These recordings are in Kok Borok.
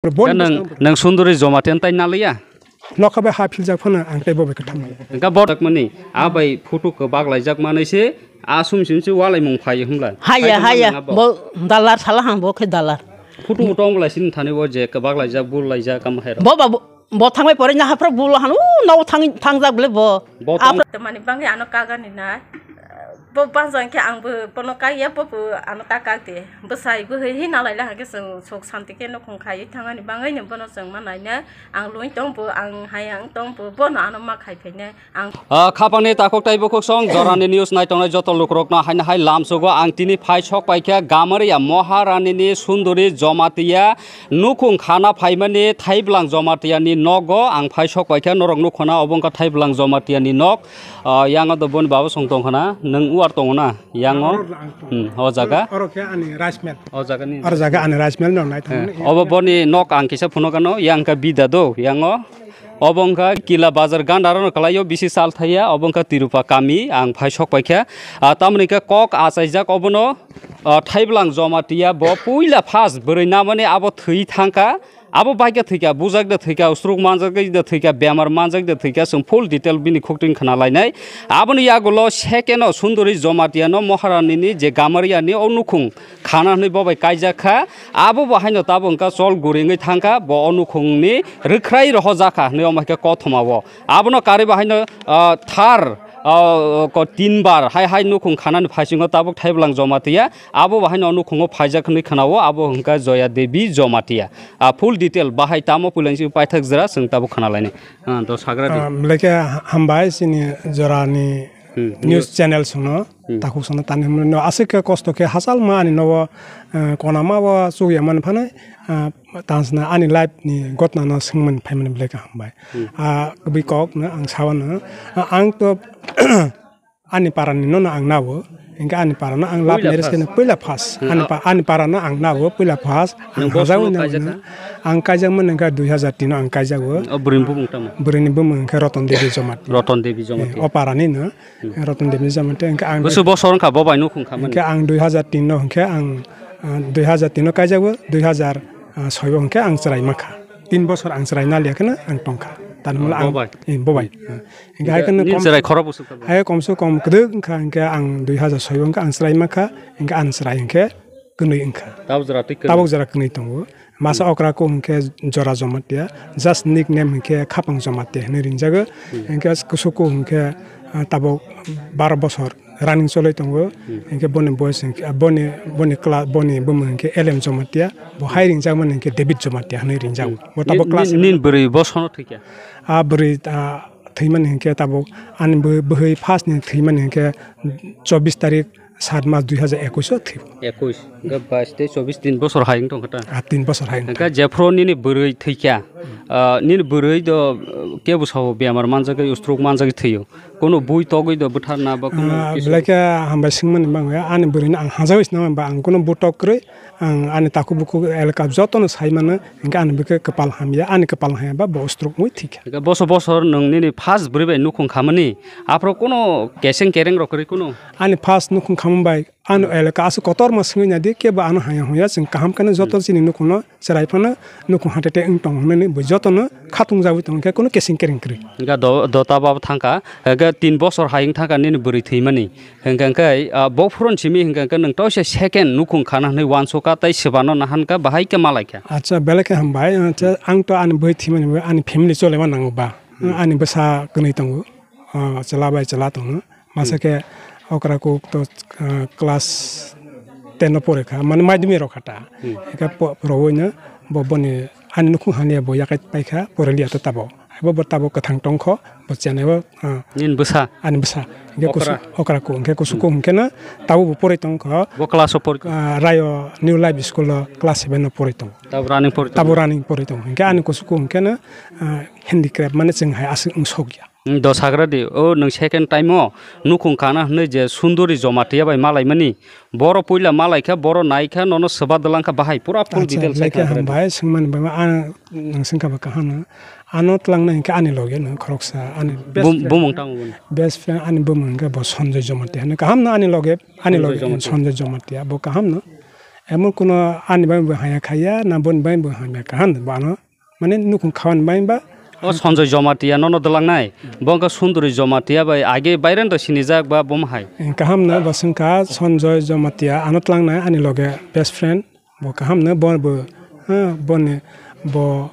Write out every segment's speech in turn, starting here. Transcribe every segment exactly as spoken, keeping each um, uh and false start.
Bo Ka nang, nang Sunduri Jamatia tai naliya? Nokha bai ha philjak phano ang tei bo bai kwthang. Engka bo mani, a bai photo kwbak laijak manwi se, a sum sim se walaimung phai hwnla. Haya, Phai haya, hwnla bo dalar sala hang bo khe dalar. Photo tong bwlai sin thani bo je kwbak laijak, bul laijak, kam hai rok. Bo ba bo, bo thangbai pore na hapra bul han, u, no thang, thangjak bole bo. Bo tong- Tamani bangwi ano kagani na. Bo bangsa hwnkhe ang bo bono kaiya, bo bo ano ta kak de. Bwsai bwhwi hi nalai la hwnkhe chwng sok santi khe nukhung khaiwi thangani bangwi no bono chwng ma naina. Ang loi tong bo, ang hai ang tong bo, bono ano ma khai phainai. Ang Ah, khapangni takhuk tei bukhuk song jorani news nai tongnai joto lukurokno haino hai lamsogo ang tini phai sok paikha Gamariya Maharanini Sunduri Jamatia nukhung khana phaimani Thaibwlang Jamatiani nogo ang phai sok paikha norok nukhuna obo wngkha Thaibwlang Jamatiani nok. Ah, yango do boni baba song tongkhana, nwng uar tongona yango. Oro ang tong. Hmm, o jaga. Oro khe ani rice mill. O jaga ni. Oro jaga ani rice mill no nai Eh, tongmani. Obo boni nok ang kisa phunukano, yang kha bida do, yango. Obo wngkha Kila Bazar ganda rano kalaio bisi sal thaiya, obo wngkha Tirupa kami, ang phai sok paikha. Ah, tamoni khe kok achaijak obono, ah, Thaibwlang Jamatia bo puila first bwrwi namani abo thwi thangkha. Abo bai khe thwikha, bujak de thwikha, stroke manjak de thwikha, bemar manjak de thwikha, chwng full detail bini khukting khna lainai. Aboni yagulo second o Sunduri Jamatia no Maharani ni je Gamariya ni o nukhung khana hwnwi bo bai kaijak kha. Abo bo haino tabuk wngkha chol guri wngwi thangkha, bo o nukhung ni rwkhrai rohorjak kha hwnwi omo hai khe kothoma o. Abono karwi bo haino, ah, thar, ah, ko tin bar hai hai nukhung khanani phaisingo tabuk Thaibwlang Jamatia. Abo bo haino o nukhungo phaijak hwnwi khna o, abo hwnkha Joya Devi Jamatia. A full detail bahai tamo puilangsi paithak jora chwng tabuk khna lainai. Ah, do sagra di. Ah, belai khe ha-, hambai chini jorani Hmm, news news. Channel songno, Hmm. Takhuk songno tani hwnwi no aswk khe kosto khe hachal ma ani nogo, ah, kona ma bo chukya mani phano, ah, tansna ani life ni gotna no swngmani phaimani belai khe hambai. Hmm. Ah, bui kok no ang sawano, ah, ang to ani para ni no ang nawo, hingke ani para no ang love Puila marriage first. Khe puila first. Hmm, ani ah. Pa-, ani para no ang nawo puila first. Ang Nang bo hajak solo wngna kaijak wngna. Ang kaijak mani hingke dui hajar tin no ang kaijak o. O bwrwi ni bumung tamo? Bwrwi ni bumung hingke Roton Devi Jamatia. Roton Devi Jamatia. Eh, o para ni no. Hmm. Roton Devi Jamatia hingke ang Boso bosor wngkha bo bai nukhung kha mani. Hingke ang dui hajar tin no hingke ang, ah, dui hajar tin no kaijak o, dui hajar soi o hingke ang chwrai ma kha. Tin bosor ang chwrai na liya kheno ang tong kha. Tani mula ang, Bo bai. Eh, bo bai. Hingke hai kheno Nini kom, chwrai khorok bwswk kha bo? Hai kom se kom kwdwk wngkha, hingke ang dui hajar soi o hingke ang chwrai ma kha, hingke ang chwrai hingke kwnwi wngkha. Tabuk jora twi kwnwi. Tabuk jora kwnwi tongo. Masa Hmm. okra kuk hingke Jora Jamatia, just nickname hingke Khapang Jamatia hinwi ringjago. Hmm. Hingke kusu kuk hingke, ah, tabuk baro bosor running choloi tongo. Hmm. Hingke boni boys hingke, ah, boni, boni kla-, boni bumung hingke L M Jamatia, bo hai ringjakmani hingke David Jamatia hinwi ringjago. Hmm. Bo tabuk Ni-, class ni-, nini bwrwi bosono thwikha? Ah, bwrwi, ah, thwimani hingke tabuk ani bw-, bwhwi first ni thwimani hingke chobbish tarik sat mas dui hajar ekush o thwi. Ekush, hingke bais tei chobbish tin bosor hai wng tongkha ta? Ah, tin bosor hai wng Hingke tong. Jephru nini bwrwi thwikha, ah, nini bwrwi do, ah, kebo sao bemar manjagwi, stroke manjagwi thwio. Kono bui togwi do bwtharna ba kono Ah, kisu belai khe hambai swngmani bagwi ani bwrwino ang hajagwi swnamani ba ang kono butok kwrwi, ang ani takhuk bukhuk elaka jotono sai mano, hingke ani bwkhe kwpal hamya, ani kwpal hamya ba bo stroke wngwi thwikha. Hingke boso bosor nwng nini first bwrwi bai nukhung khamani, aphuru kono keseng kereng rok kwrwi kono? Ani first nukhung khamani bai ano elaka aswk kotorma swngwi naidi, kebo ano haya hwnya, chwng kaham kheno joto chini nukhungno chwrai phano nukhung hatete wng tong hwnwi bo jotono khatung jagwi tong khe kono keseng kereng kwrwi. Hingke do, dota babo thangkha, hingke tin bosor hai wng thangkha nini bwrwi thwimani. Hingke hingke, ah, bo phuron simi hingke hingke nwng toise second nukhung khana hwnwi uansukha tei swbano nahankha bahai khe malaikha. Acha, belai khe hambai. Acha, ang to ani bwrwi thwimani bagwi ani family cholema nango ba. Hmm. Ani bwsa kwnwi tongo. Ah, chwla bai chwla tongo. Masa Hmm. khe okra kuk to, ah, class ten no pore kha, mane madhyamik rok kha ta. Hmm. Eka po-, porowi no bo boni ani nukhung hania bo yakai pai kha, poreliya to tabo. Bo, bo tabo kwthang tong kho, bo chenai bo, ah, Nini bwsa? Ani bwsa. Hingke kusu-, Okra? Okra kuk, hingke kusu Hmm. kuk hingke no tabo bo poroi tong kho. Bo class o pori? Ah, Rayo New Life School o class seven no poroi tong. Tabo running pori tong? Tabo running pori tong. Hingke ani kusu kuk hingke no, ah, handicraft mane chwng hai aswk wng sok ya. Hmm, do sagra di, o nwng second time o nukhung kana hwnwi je Sunduri Jamatia bai malaimani, boro puila malaikha, boro naikha, nono swba dwlangkha bahai, pura full Acha, detail belai khe sai kha hambai, swngmani bagwi ang nwng swngkha ba kaham no. Ano twlangna hinkhe ani loge no khoroksa, ani Bum-, bumung tamo boni? Best friend ani bumung hinkhe bo Sanjoy Jamatia hinwi kaham no ani loge, ani Sanjoy loge Jamatia. Sanjoy Jamatia, bo kaham no. emon kuno ani bai bo haya khaya, na boni bai bo haya kha, han ba ano, mane nukhung khawan bai ba. O Sanjoy Jamatia nono dwlangnai, bo wngkha Sundori Jamatia bai age Bairento sinijak ba bomo hai. Kaham no bo swngkha Sanjoy Jamatia ano tlangnai ani loge best friend. Bo kaham no, bo, bo, ha, boni, bo,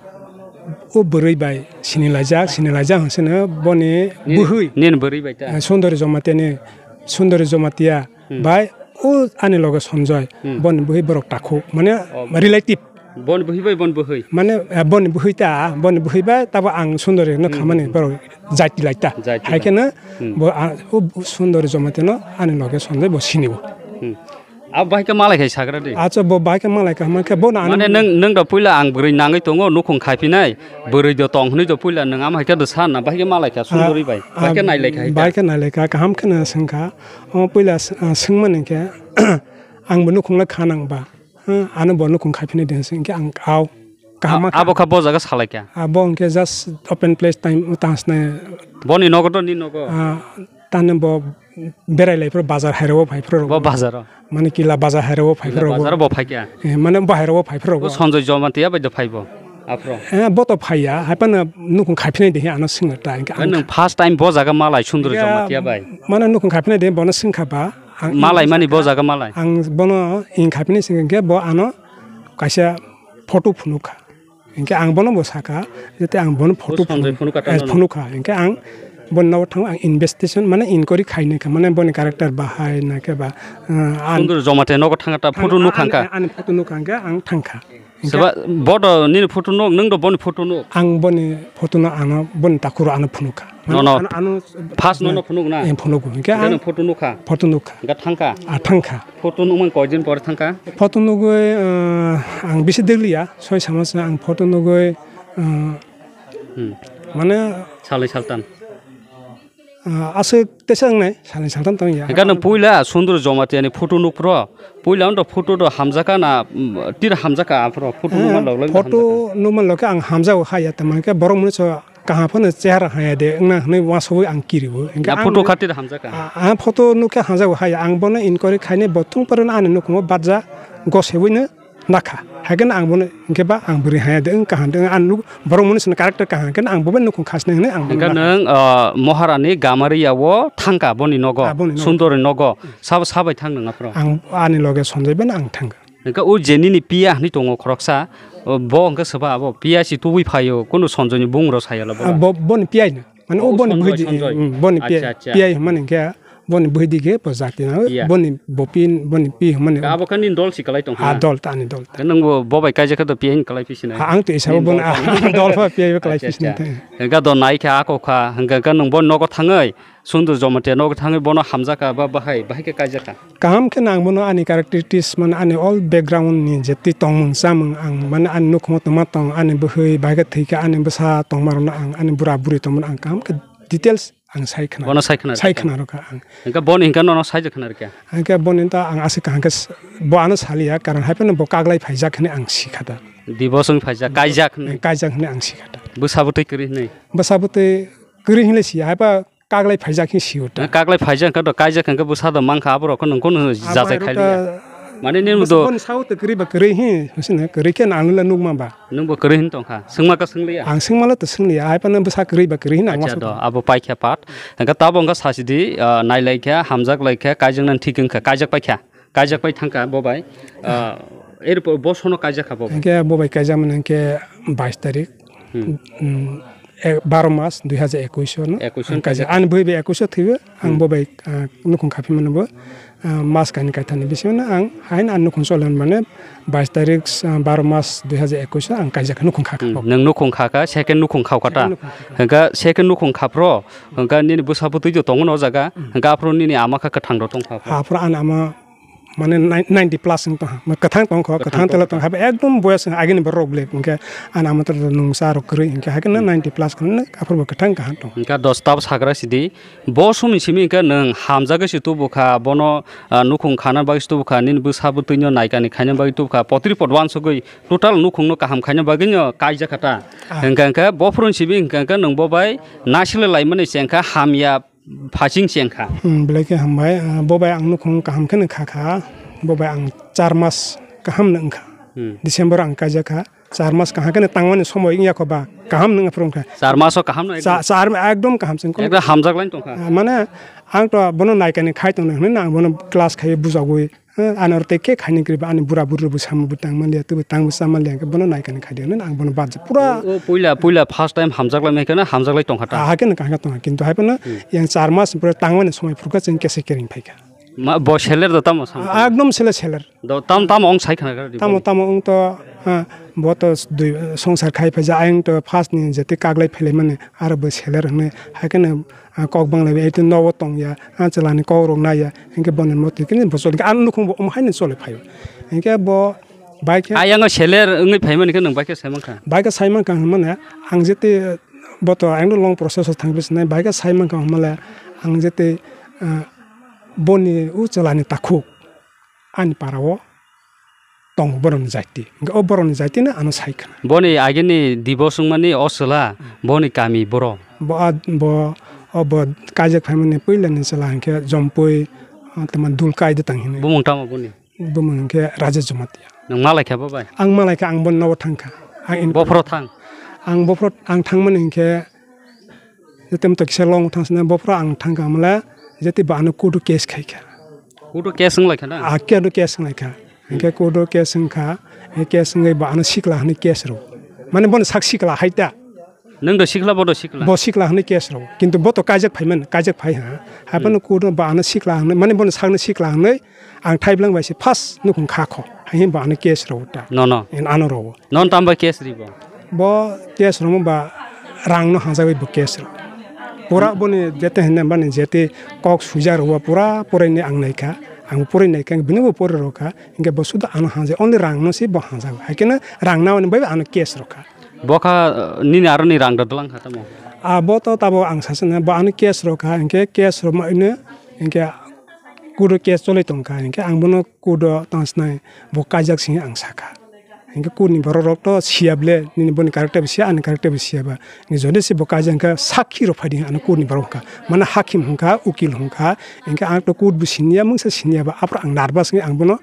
o bwrwi bai sinilaijak, sinilaijak hwnseno boni Nini, bwhwi. Nini bwrwi bai ta? Eh, Sundori Jamatia ni, Sundori Jamatia Hmm. bai o ani loge Sanjoy, Hmm. boni bwhwi borok takhuk, mane Oh. relative. Boni bwhwi bai boni bwhwi? Mane, eh, boni bwhwi ta, boni bwhwi bai tabo ang Sundori no Hmm. khamani borok jati lai ta. Jati Hai lai. Kheno Hmm. bo, a, o Sundori Jamatia no ani loge Sanjoy bo sini o. Hmm. Abo bahai khe malai khai sagra de. Acha bo bahai khe malai kha, hwnkhe bo na Mane nwng, nwng da puila ang bwrwi nangwi tongo, nukhung khaiphinai, bwrwi do tong hwnwi do puila nwng ama hai khe do sa na, bahai khe malai kha, Sundori bai. Ah, Bahai khe ah, nailai kha hai bahai khe. Khe nailai kha, kaham khe na swng kha. O puila s-, ah, swngmani khe, ang bo nukhung le kha nang ba. Hmm, ano bo nukhung khaiphinai de swng khe ang au. Kaham A-, ma kha. Abo kha bo jaga salai kha. Ah, bo hwnkhe just open place time tang sne. Boni nogo to ni nogo? Ah, tani bo berai lai phro bazar hairao phai phro. Bo bazaro? Mane kila bazar hairao phai Kila phro. Bazaro bo phai kha? Eh, mane bo hairao phai phro. Bo Sanjoy Jamatia bai do phai bo? Aphro? Eh, bo to phai ya, hai phano nukhung khaiphinai de ano swngna ta. Hwnkhe ang Nang first time bo jaga malai Sundori Jamatia bai? Mane nukhung khaiphinai de bono swng kha ba. Ang Malai mani bo jaga malai? Ang bono ing khaiphinai swng khe bo ano kaisa photo phunuk kha. Hinkhe ang bono bo sakha, jete ang bono photo Sanjay phunuk, phunuk kha eh, tamo phunuk kha. Hinkhe ang bono nogo thango ang investigation mane inquiry khainai kha, mane boni character bahai na khe ba, eh, an- Sundor Jamatia nogo thangkha ta photo Ang- nuk ang- kha. Ani photo nuk kha hinkhe ang thangkha. Hinkhe Seba bodo nini photo nuk, nwng do boni photo nuk. Ang boni photo no ano boni takuro ano phunuk kha. Mane Nono. Ano, ano First nono phunuk na? Eh, phunuk hinkhe Hinkhe ang nwng photo nuk kha? Photo nuk kha. Hinkhe thangkha? Ah, thangkha. Photo nukmani koidin pore thangkha? Photo nugwi, ah, ang bisi degli ya, soi sama se ang photo nugwi, ah, Hmm. mane, Salai saltan. ah, aswk tesa wngnai, salai saltan tong ya. Hingke nwng puila Sundor Jamatia ni photo nukphro, puila wngto photo do hamjakha na, mm, tir hamjakha aphro photo Eh, nukma log log photo hamjakha? Nukma log khe ang hamjago ha ya, tamani khe borok mwnwi so kaham phano chehara haya de wngna hwnwi uansugwi ang kirio. Hingke Na ang photo khatir hamjak ka? A, a photo nukhe hamjago hai, ang bono inquiry khainai bo thung poreno ani nukhungo barja gosewino nakha. Haikhe ang bono hinkhe ba ang bwrwi haya de wng kaham de wng ang nuk borok mwnwi sino character kaham khe ang bobai nukhung khasnai hwnwi ang bono Hingke nakha. Nwng, ah, Moharani Gamariya o thangka boni nogo, Ah, boni nogo. Sundori nogo, sabo sabai thang nang aphro? Ang ani loge Sanjay bai no ang thangka. Hingke o je nini piya hinui tongo khoroksa, o bo hingke soba abo piya si tubui phaio, kunu Sanjoy ni bung rok saya la Ah, bo. Bo, boni piya no. Mane o Oh, boni Sanjoy, bwhidi, Sanjoy. Mm, boni piya, Acha, acha. Piya hwnmani hingke boni bwhidi ge bo jati na, Piya. Boni bo pin, boni pi hwnmani. Ka abo khe nini dol si kalai tong Ah, ha? Dol ta, ani dol ta. Ke nwng bo, bo bai kaijak khe to piya hin kalai phi sinai. Ah, ang to isabo Nini bono dol sa. Dol pha piya bo kalai Acha, phi sinai acha. Te. Hingke do nai khe ako kha, hingke, hingke nwng bo nogo thangoi, Sundor Jamatia nogo thangoi bono hamjak kha ba bahai, bahai khe kaijak kha. Kaham khe no ang bono ani characteristics, mane ani all background ni je twi tongmung chamung, ang mane ani nukhungo tongma tong, ani bwhwi bai khe thwi kha, ani bwsa tongma rok no ang, ani bura buri tongma no ang kaham khe details ang sai khna. Bono sai khna Sai rwkha. Khna rwkha ang. Hingke boni hingke nono sai khna rwkha. Hingke boni to ang aswk kaham khe s-, bo ano saliya, karon hai phano bo kaglai phaijak hinui ang sikha da. Divorce wng phaijak, kaijak hinui. Kaijak hinui ang sikha da. Bwsa bwtwi kwrwi hinui. Bwsa bwtwi kwrwi hinui siya, hai pa kaglai phaijak hin sio ta. Na kaglai phaijak kha to kaijak kha khe bwsa do mankha aborok khe nung kono Abo jachai airo khai liya. Ta Mane nini bwsa do boni sao to kwrwi ba kwrwi hin, hwsino kwrwi khe nang le nukma ba. Nungbo kwrwi hin tongkha. Swngma khe swngliya. Ang swngma le to swngliya. Hai phano bwsa kwrwi ba kwrwi hin ang Acha uansuk do, tong. Abo paikha pat. Hingkhe tabo wngkha sasidi, ah, nailai kha, hamjak lai kha, kaijak nani thik wngkha, kaijak paikha. Kaijak pai thangkha bo bai. Ah, erpor bo sono kaijak kha bo bai. Hingkhe bo bai kaijak mani hingkhe bais tarik. Hmm. Hmm, e, baro mas dui hajar ekwis o no. Ekwis o Ang kaijak. Kaijak. Ani bwrwi bai ekwis o thwibo, ang Hmm. bo bai, ah, nukhung khaphi mani bo, ah, mas kaini kaitham ni bisingo no ang haino ang nukhung choli mani bais tarik, ah, baro mas dui hajar ekwis o ang kaijak nukhung kha kha. Hmm, nwng nukhung kha kha, second nukhung kha kha ta. Second nukhung kha kha. Hingkha second nukhung kha phro, hingkha nini bwsa bwtwi to tongo no o jaga, Hmm. hingkha aphro nini ama kha kwthang rok tong kha phro. Aphro ani ama Mane nine-, ninety plus wng tongkha. Ma kwthang tongkha, Kwthang kwthang tela tongkha. Tongkha. Ekdom boyas wng agini borok rok le hwnkhe ani ama toro nungsa rok kwrwi hwnkhe haikhe no Hmm. ninety plus kheno aphuru bo kwthang kaham tong. Hwnkhe dos ta bwsakra sidi. Bo somni simi hwnkhe nwng hamjagwi se tubukha, bono, ah, nukhung khana bagwi se tubukha, nini bwsa bwtwino naikani khaina bagwi tubukha, potri pot uansugwi total nukhungno kaham khaina bagwino kaijak kha ta. Ah. Hwnkhe, hwnkhe bophuru simi hwnkhe, hwnkhe nwng bo bai naisile laimani se wngkha hamya Phasing se wngkha. Hmm, belai khe hambai. Ah, bo bai ang nukhung kaham kheno kha kha. Bo bai ang char mas kaham no wngkha. Hmm. December ang kaijak kha, char mas kaham khe tangmani somoi wngya kho ba, kaham no wngya phuru wngkha. Char maso kaham no Cha-, ekdom? Char ma-, ekdom kaham se wngkha. Ekdom hamjak lai tongkha. Ah, mane, ang to bono naikani khai tongna hwnwi ang bono class khai bujagwi, eh, ano tei khe khaini kwrwi ba ani bura buri bo samung bo tang manliya, tei bo tang bo cha manliya, hwnkhe bono naikani khai di hwnwi ang bono bad pura. O, o, puila, puila first time hamjak lai mai kheno hamjak lai tongkha ta? Ah, hakhe no kaham tongkha, kintu hai phano Hmm. yang char mas pura tangmani somoi phuru khe chwng kesa kering phaikha. Ma, bo seler do tamo sam? Ekdom seler, seler. Do tam, tamo ong sai khna gari Tamo, bo. Tamo ong to, ah, bo to dui, songsar khai phaija, ayang to first ni jete kaglai phailai mani, aro bo seler hwnwi, haikhe no, ah, kok bangla bai, eto nogo tongya, ah, chwla ni kok rok naiya, hinkhe bo ni motwi khe bo choli, ang nukhung bo omo hai no choli phaio. Hinkhe bo bai khe Ayang o seler wngwi phaimani khe nwng bai khe sai mankha? Bai khe sai mankha hwnmani, ang jete bo to ayang long process o thangwi sinai, bai khe sai mankha hwnmale, ang jete, ah, Boni o chwla ni takhuk ani para o tongo borok ni jaiti. Hwnkhe o borok ni jaiti no ano sai khna. Boni agini divorce wngmani o chwla, boni kami borok. Bo a, bo, o bo kaijak phaimani puila ni chwla hwnkhe Jompui, ah, tama Dulkai de tang hinwi. Bumung tamo boni? Bumung hwnkhe Raja Jamatia. Nwng malai kha bo bai? Ang malai kha, ang boni nogo thang kha. Ang in- Bophoro thang? Ang bophoro ang thangmani hwnkhe Jete mto kisa long thang sina bophro ang thang kha mala, jete ba ano kudu case khai kha. Kudu case wng lai kha na? A kudu case wng lai kha. Hingke kudu case wng kha, e case wngwi ba ano sikla hwnwi case rw. Mane bono sak sikla hai ta. Nwng do sikla, bo do sikla? Bo sikla hwnwi case rw. Kintu bo to kaijak phai man, kaijak phai ha. Hai phano kudu ba ano sikla hwnwi, mane bono sakno sikla hwnwi ang thaiblwng bai se first nukhung kha kho. Hai hwnba ano case rw ta. No, no. En ano rw. Non tam bai case ri bo? Bo case rwma ba rang no hajagwi bo case rw. Pura boni jete hinna bani jete kok suja rw pura purai ni ang naikha. Ang purai naikha, bini bo purai rw kha. Hingke bo suda ano haja, only rang no se bo hajago. Hai khe no rang na oni bai ano case rw kha. Bo kha, uh, nini aro ni rang da dwlang kha tamo? A bo to tabo ang sasana, bo ano case rw kha, hingke case rw ma ino, hingke kudo case choli tong kha, hingke ang bono kudo tang sinai bo kaijak sini ang sakha. Hingke kuni borok rok to siya ble, nini boni character bo siya, ani character bo siya ba. Ni jodi se bo kaijak hingke sakhi rok phai di ano kuni borok hingka. Mane hakim hingka, ukil hingka, hingke ang to kut bo siniya, mungsa siniya ba. Apra ang nervous hingke ang bono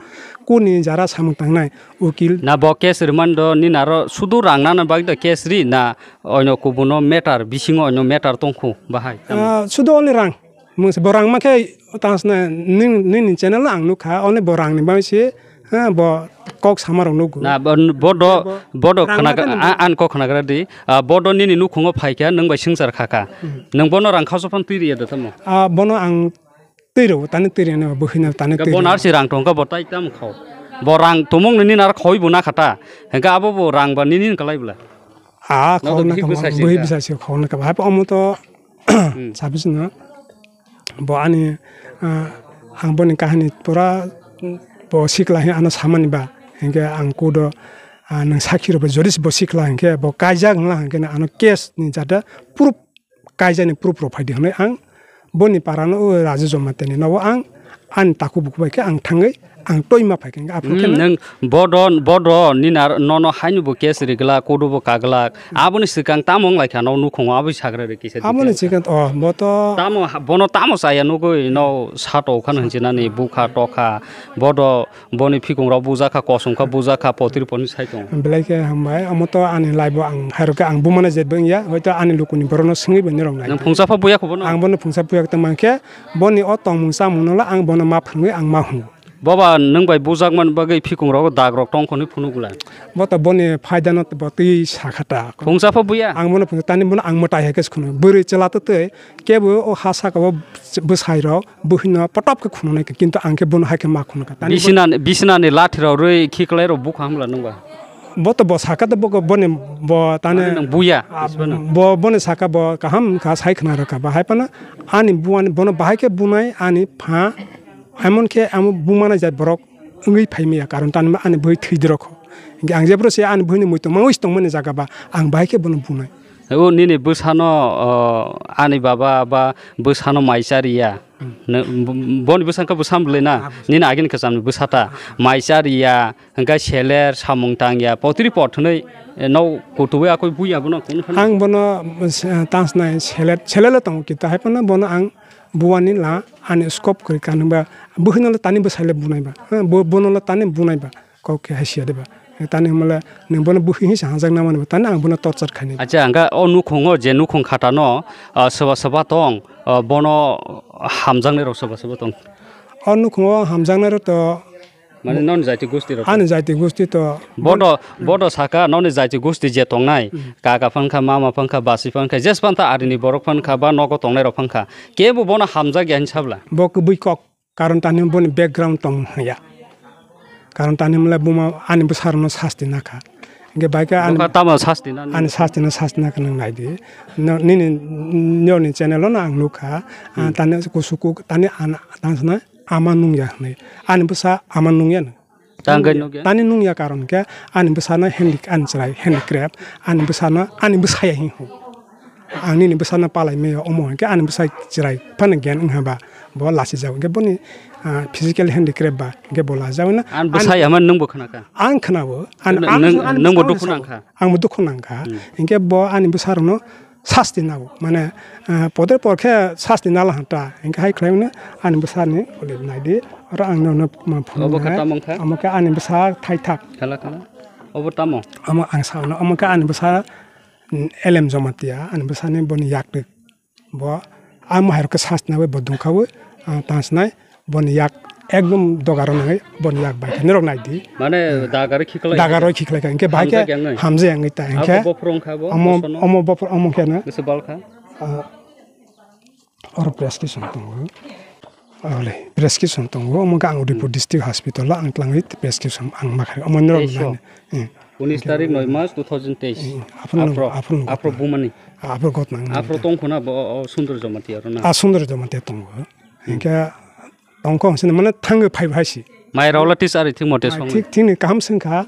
kuni jara samung tangnai ukil. Na bo case rimando nini aro sudu rang nana bagwi da case ri na oino kubuno matter, bisingo oino matter tongkhu bahai? Ah, sudu only rang. Mungsa bo rang ma khe tang sna ning, nini channel ang nukha, only bo rang ni bagwi se, ha, bo kok sama rok nugo. Na, bo, bodo, Bo bodo rang khna, ma khe a-, an kok khnagra di. Ah, bodo nini nukhungo phai kha, nwng bai swngchar kha kha. Hmm. Nwng bono rang khausa phan twi riya da tamo? Ah, bono ang twi rw, tani twi riya, bo hino tani Ga twi bono riya. Arsi rang tong kha, bo tai tam khau. Bo rang tumung nini nar khoi bo na khata. Hingke abo bo rang ba nini kalai bla. Ah, Nogo khau na bihik kama, bwsai se bwhi kha. Bwsai se khau na kama. Hap omo to Hmm. Sabis no bo ani, ah, ang boni kahani pura, mm, bo sikla he ano samani ba, hingke ang kudo, ah, nang sakhi rw bo jodi se bo sikla hingke bo kaijak wngla hingke ano case ni jada proof, kaijani proof rw phai di hwnwi ang boni para no o Raja Jamatia ni nogo ang ani takhuk bukhuk bai khe ang thangwi ang toi ma phai khe, aphuru khe Hmm, na nwng bodo, bodo nini ar-, nono haino bo case rigla, kudu bo kaglak. Aboni swkang tamo wng lai kha, no nukhungo aboni sagra ri kisa Aboni detail. Swkang, oh, bo to Tamo ha-, bono tamo chaya nugwi no sato khan hinjinani bukha tokha, bodo boni phikung rok bujakha, kosong kha bujakha, potri poni sai tong. Belai khe hambai, omo to ani life o ang hai rok khe ang bumana jet bo wngya, hoito ani lukuni borok no swngwi bo nirok nai. Nwng phungsa pha buya kho bono? Ang bono phungsa buya khe tongma khe, boni o tongmung chamung no la ang bono ma phwrwngwi ang ma hwngo. Boba nwng bai bujak man bagwi phikung rogo dag rok tong khonwi phunuk bwla. Bo to boni phaida no bo twi sakha ta. Phungsa pha buya? Ang bono phungsa tani bono ang mwtai hai khe se khunu. Bwrwi chwla to twi kebo o ha saka o bwsai rok buhino potop khe khunu nai khe, kintu ang khe bono hai khe ma khunu kha. Tani Bisina, bisina ni lathi rok rwi khiklai rok bukha hamla nwng ba? Bo to bo saka to bo, boni bo tani Ani nwng buya, Ah, isbano. Bo, boni saka bo kaham kha sai khna rwkha ba hai phano ani buani bono bahai khe bunai ani pha Emon khe amo bumana jat borok wngwi phai maya, karon tani ani bwrwi thwi dorok kho. Hingke ang jephru se ani bwrwini muitu mangwi se tongmani jaga ba, ang bahai khe bono bunai. O nini bwsano, o, ani baba ba bwsano mai chariya. Hmm. Ne, b-, boni bwsa khe bwsa bwlwi na? Ah, bwsa. Nini agini kwchamni bwsa ta. Ah. Mai chariya, hingke seler, samung tangya, potri pot hwnwi, e, no kutuwi akoi buya bono kunu phano? Ang bono, eh, tansnai selet, selelo tongo kita hai phano bono ang buani la ani scope kwrwi ka hwnba, buhino le tani bwsai le bunai ba, ha, bo-, bono le tani bunai ba. kok khe hai siya de ba. Tani hwnmale nwng bono bwhwi hinwi sa hamjak na mani ba, tani ang bono torture khainai. Acha, hwnkhe o nukhungo je nukhung khatano, ah, soba soba tong, ah, bono hamjaknairok soba soba tong. O nukhungo hamjaknairok to mane noni jati gosti rok. Ani jati gosti to bodo, bodo saka noni jati gosti je tongnai, hmm, kaka phankha, mama phankha, basi phankha, jes phanta arini borok phankha ba nogo tongnairok phankha. Kebo bono hamjakya hinwi sabla. Bo kwbwi kok. Karon tani boni background tong ya. Karon tani mole buma ani bwsarokno sasti nakha. Hingke bai khe ani, bokha tamo sasti na ani sasti na, sasti nakha nang nai di. No, nini, nini channel o no ang nukha. Ah, hmm, tani kusu kuk, tani ana, tani sana ama nungya hwnwi. Ani bwsa ama nungya no. Tang kai nungya. Tani nungya karon khe ani bwsano handi-, ani chwrai handicraft, ani bwsano, ani bwsaya hing hwn. Ang nini bwsano palai maya omo hwnkhe ani bwsai chwrai phano gyan wngha ba bo lachijak hwnkhe boni, ah, physical handicraft ba hwnkhe bo lachijak hwno. Ani bwsai hwnmani nwngbo khwnakha? Ang khwnao. An-, nwng-, ang nwng-, ani nwngbo bwsano dukhu sao. Nangkha? Angbo dukhu nangkha. Hmm. Hwnkhe bo ani bwsarokno sasti nao. Mane, ah, podre por khe sasti nala hanta. Hwnkhe hai khlai hwno ani bwsani ule naidi. Oro ang nono ma phunukha. Obo khe tamo wngkha? Omo khe ani bwsa thaithak. Khala khala. Obo tamo? Omo ang sao no. Omo khe ani bwsa Elem Jamatia, ani bwsani boni yak rwk. Bo, a mohai rok khe sas nai bo dungkha o, ah, tang sinai, boni yak ekdom dogaro nangwi, boni yak bai khe norok nai di. Mane, hmm, dagaroi khiklai. Dagaroi khiklai kha, hingke bai khe hamjak yang nai. Hamjak yang nai ta, hingke abo bophor wngkha bo, omo, bosono. Omo bophor omo khe no. Bwswk bal kha? Ah, oro prescription tongo. Ole, prescription tongo, omo khe ang Udaipur, hmm, district hospital o ang twlangwi prescription ang ma kha, omo norok nai. Teiso. Hmm. Unis tarik noi mas two thousand teis. Hmm. Aphuru nung-, aphuru nung-, aphuru bumani. Aphuru got nang. Aphuru tong khuna bo, o, Sundor Jamatia aro na. A Sundor Jamatia tongo. Hmm. Hingke tongkho sini mane thangwi phai phai si. Mai raola tis ari thik mote song. Thik, thik ni kaham sengkha.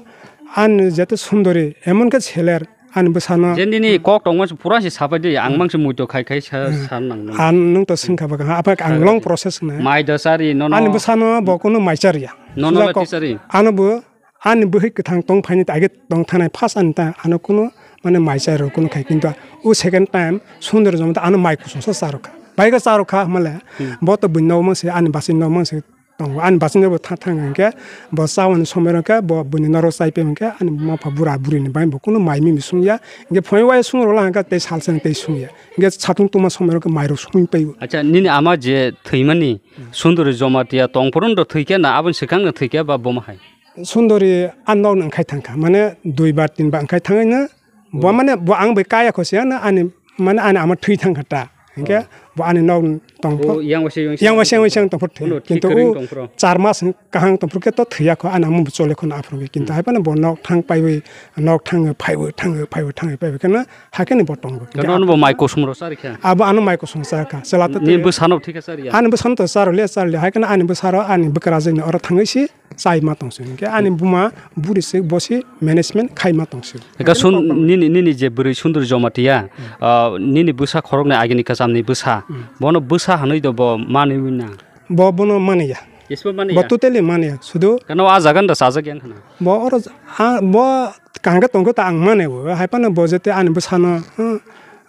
An jete Sundori, emon khe seler, ani bwsano. Jendini kok tongma se pura se sapai di, ang, hmm, mang se muito khai khai sa, hmm, sa nang nang. An nung to sengkha ba, apa ang long process na. Mai da sari, no, no. Ani bwsano bo kunu mai chariya. No, no, sula la kok, tisari. Ano bo ani bwhwi kwthang tong phaini ta age tong thanai first ani ta ano kunu mane mai chai rw kunu khai, kintu o second time Sundor Jamatia ano mai kusung sa cha rw kha. Bai khe cha rw kha hwnmale, hmm, bo to buino mang se ani basi no mang se tongo. Ani basi no bo tha-, thang hwnkhe bo cha wani somoi rw khe bo buini norok chai pai hwnkhe ani mapha bura buri ni bai bo kunu mai mimi sung ya. Hwnkhe phone wai sung rw la hwnkhe tei sal seng tei sung ya. Hwnkhe satung tuma somoi rw khe mai rw sung pai o. Acha, nini ama je thwimani, hmm, Sundori Jamatia tong phuru no thwi khe na aboni swkang no thwi khe ba bo ma hai? Sundori a nok no wngkhai thangkha, mane dui bar tin bar wngkhai thangwi no, bo, hmm, mane bo ang bai kaya kho se ano ani, mane ani ama thwi thangkha ta. Hingke, oh, bo ani nok tong pho. Oh, yang wasi yang yang wasi yang wasi yang tong pho thwi. Uno thwi. Kintu kwrwng u tong phro. Char mas kahang tong phro khe to thwiya kho, ani ama bo chole kho na aphuru khe. Kintu, hmm, hai phano bo nok thang paiwi, nok thang phaiwi, thang phaiwi, thang phaiwi khe no, hakhe ni bo tongo. Khe no bo mai kusum ro sari kha. Abo ano mai kusum sa kha. Chwla to ni thwi. Bwsano thwi kha sari ya. Ani bwsano to charo le, charo le. Hai khe no ani bwsaro ani bwkrajwk ni oro thangwi si. Chai ma tong se, hingke ani buma buri se bo se management khai ma tong se. Eka sun nini, nini je bwrwi Sundor Jamatia, hmm, ah, nini bwsa khoroknwi agini kwchamni bwsa, hmm, bono bwsa hwnwi do bo manwi na? Bo bono mani ya. Isbo mani ya? Bo totally mani ya, sudu. Kano a jaga nda chajak yang khna? Bo oro, a, bo kaham khe tong khe ta ang mani bo, hai phano bo jete ani bwsano, ah,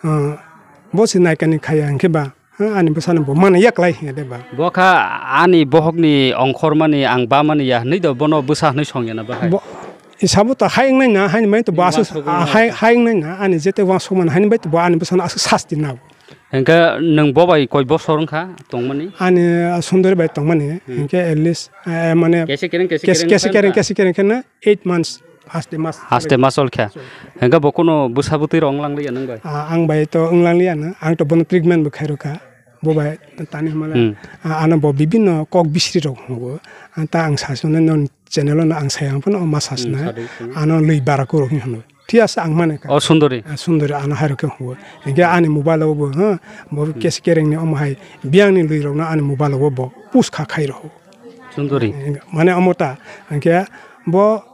ah, bo se naikani khaya hingke ba. Ha, ani bwsano bo mani yaklai hiya de ba. Bo kha ani bohokni ongkhormani ang bamani ya hwnwi do bono bwsa hwnwi song ya na bahai? Bo, isabo to hai wngnai na, haini mai to bo aswk, wansukmani, ah, hai, hai wngnai na, ani jete wansukmani haini bai to bo ani bwsano aswk sasti nao. Hingke nwng bo bai koi bosor wngkha tongmani? Ani, ah, Sundori bai tongmani, hmm, hingke at least, eh, mane kesi kereng, kesi kes-, kereng kesi wngkha kereng, na? Kesi kereng khe na eight months. Haste mas. Haste mas ol khe. Hingke bo kuno bwsa bwtwi rok wnglang liya nang bai? Ah, ang bai to wnglang liya no. Ang to bono treatment bo khai rw kha. Bo bai tani hwnmale, hmm, ah, ano bo bibinno kok bisri rok hwngo. Ah, ta ang sa sino non channel no ang sayang phano ma sa, hmm, sina. Sadi, hmm. Ano lwi bara ko rok hwnwi. Thik ase ang mane kha. O Sundori. Ah, Sundori ano hai rok hwngo. Hingke ani mobile o bo, ha, bo, hmm, kes kereng ni omo hai biyang ni lwi rok no ani mobile o bo push kha khai rok. Sundori. Mane omo ta, hingke bo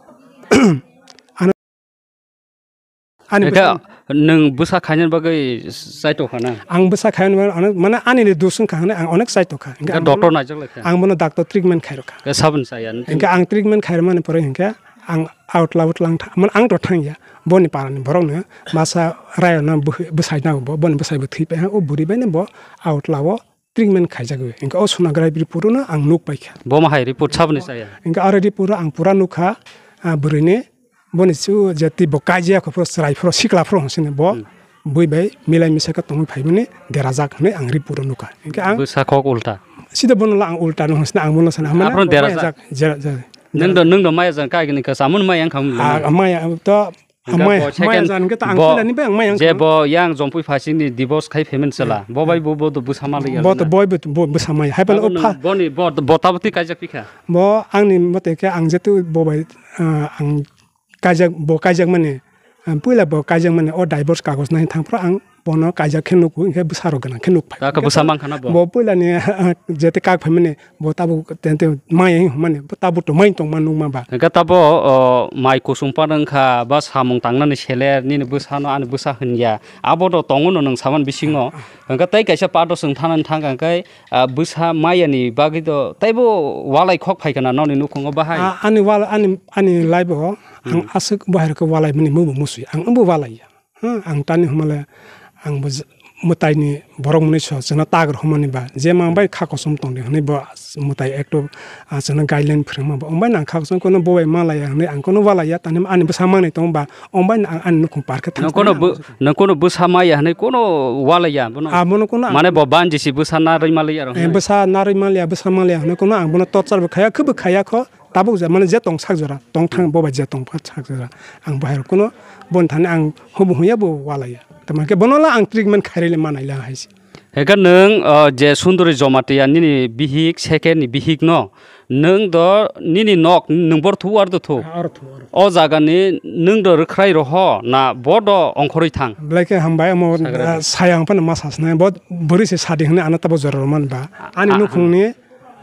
Ani bwsa, nwng bwsa khainani bagwi chaitokha na? Ang bwsa khainani bagwi onek, mane, ani ni dus wngkha hwnwi ang onek chaitokha. Hingke ang doctor bono, naijak lai kha? Ang bono doctor treatment khairokha. Hingke saboni chaya nini? Hingke ang treatment khairokmani pore hingke ang out laut lang tha-, mane, ang to thangya. Boni parani borokno masa rayona bwsai nago bo, boni bwsai bo thwi pai ha, o bwrwi bai no bo out lao treatment khaijagwi. Hingke o sonography report no ang nuk paikha. Bo ma hai report saboni chaya? Hingke aro report o ang pura nukha, ah, bwrwini boni su je twi bo kaijak phuru chwrai phuru sikla phuru hwnsini bo Hmm. bui bai milai misa khe tongwi phaimani derajak hwnwi ang report o nukha. Hinkhe ang Bwsa kok ulta. Sida bono la ang ulta no hwnsini ang bono sana hwnmani Aphuru bo derajak. Mayajak, jera-, jera-, Nwng do, nwng do maya jan kaigini kha, samung maya wngkha mung Ah, maya to, Hingke maya, bo maya second jan hingke ta ang bo puila ni bai ang maya je wngkha. Bo yang jompui phasing ni divorce khai payment sela. Bo bai bo, bo do bwsa ma liya Bo to na. Boi bo, bo bwsa maya. Hai pala Abo o pha- nwng boni bo, bo tabati kaijak pikha. Bo angni mote ke ang jetu bo bai, ah, ang kaijak, bo kaijak mani, ah, puila bo kaijak mani o divorce kagoj nai thang phro ang bono kaijak khe nuku, hinkhe bwsarok gwnang khe nuk phai. Kaka bwsa mankha na bo? Bo puilani, jete kak phaimani, bo tabuk tente maya hwnmani, bo tabuk to mai tongma nukma ba. Hinkhe tabo, o, mai kusung pan wngkha, ba samung tangnani seler, nini bwsano ani bwsa hwnya. Abo do tongo no nwng saman bisingo. Hinkhe tei kaisa part o chwng thanani thangkha hinkhe, ah, bwsa mayani bagwi do teibo walai khok phaikha na noni nukhungo bahai? Ah, ani wal-, ani, ani life o ang Hmm. aswk bahai rokhe walai mani mubo musui. Ang wngbo walai ya. Hmm, ang tani humale, ang bo j-, mwtaini borok mwnwi so chwngno tagrok humani ba, je mang bai kha kosom tongdi hwnwi bo mwtai ekto, ah, chwngno guideline phwrwngma ba, wng bai nang kha kosom kono bo bai ma laiya hwnwi ang kono wa laiya, tani ani bwsa mangnai tong ba, wng bai ang ani nukhung par khe thang Nang kono thang bw-, ang nang kono bwsa maya hwnwi kono wa laiya bono? Ah, bono kono ang Mane bo ban jisi bwsa narwi ma laiya rok Eh, hwnwi? Bwsa narwi ma laiya, bwsa ma laiya hwnwi kono ang bono torture bo khaya, khwbo khaya kho. Tabuk je, mane, je tong sak jora, tong thang, bo bai je tong pha sak jora, ang bo hai rok kuno boni thani ang hubu huya bo walai ya. Tamo khe bono la ang treatment khairele manai la hai se. Eka nwng, uh, je Sundori Jomatia nini bihik, second ni bihik no, nwng do nini nok, nwng bor thu ar do thu? Ar thu, ar thu. O jaga ni nwng do rwkhrai roho na bo do ongkhorwi thang? Belai khe hambai, omo, Sagra uh, de. Sayang phano ma sasnai, bo bwrwi se sadi hwnwi ano tabo jora rw man ba. Ani Ah, nukhung ah. Ni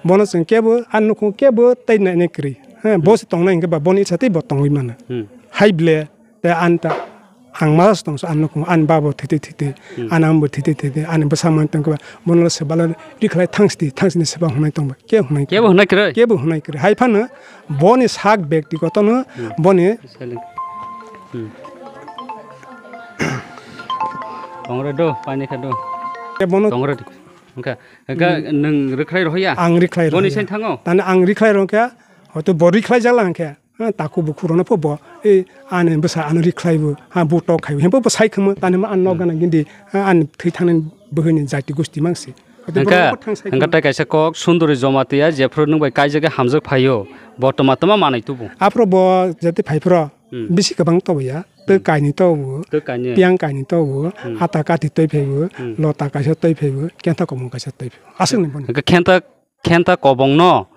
Bono chwng kebo, ani nukhung kebo tei nainai kwrwi. He, bo se tongnai hinkhe ba boni itsa tei bo tongwi mano. Hmm. Hai ble, tei ani ta, ang ma se tongsa ani nukhung, ani babo thwitwi thwitwi, Hmm. ani ambo thwitwi thwitwi, ani bwsa man tongkhe ba, bono se bala rikhlai thangsdi, thangsdi se ba hwnai tongba. Ke hwnai Kebo kwrwi. Hwnai kwrwi? Kebo hwnai kwrwi. Hai phano boni sak bektigoto no, Hmm. Boni Silent. Hmm. Tongre do, pani kha do. Ke bono Tongre do. Hwnkha, hwnkha Hmm. Nwng rwkhlai rohya? Ang rikhlai Boni rohya. Sain thango? Tani ang rikhlai rohkha, hoito bo rikhlai jala hwnkhe, ha, takhuk bukhuk rokno pho bo, ei, ani bwsa ano rikhlai bo, ha, bo tok khai bo, hempo bo sai khamo, tani ma ano Hmm. gana gindi, ha, ani thwi thangnani bwhwini jati gusti mangsi. Hoito Hwnkha, borok bo thang sai hwnkha khamo. Tai kaisa kok, Sundori Jomatia, jephru nwng bai kaijak khe hamjak phaio, bo toma toma manai tubu. Aphuru bo jati phai phuru, Hmm. Bisi kwbang tobo ya, twi Hmm. kainwi tobo, Twi kainwi. Piyang kainwi tobo, Hmm. Hata kathi twi phaibo, Hmm. Lota kaisa twi phaibo, kentha komung kaisa twi phaibo. Aswk ni bono. Hwnkhe kentha, kentha kobong no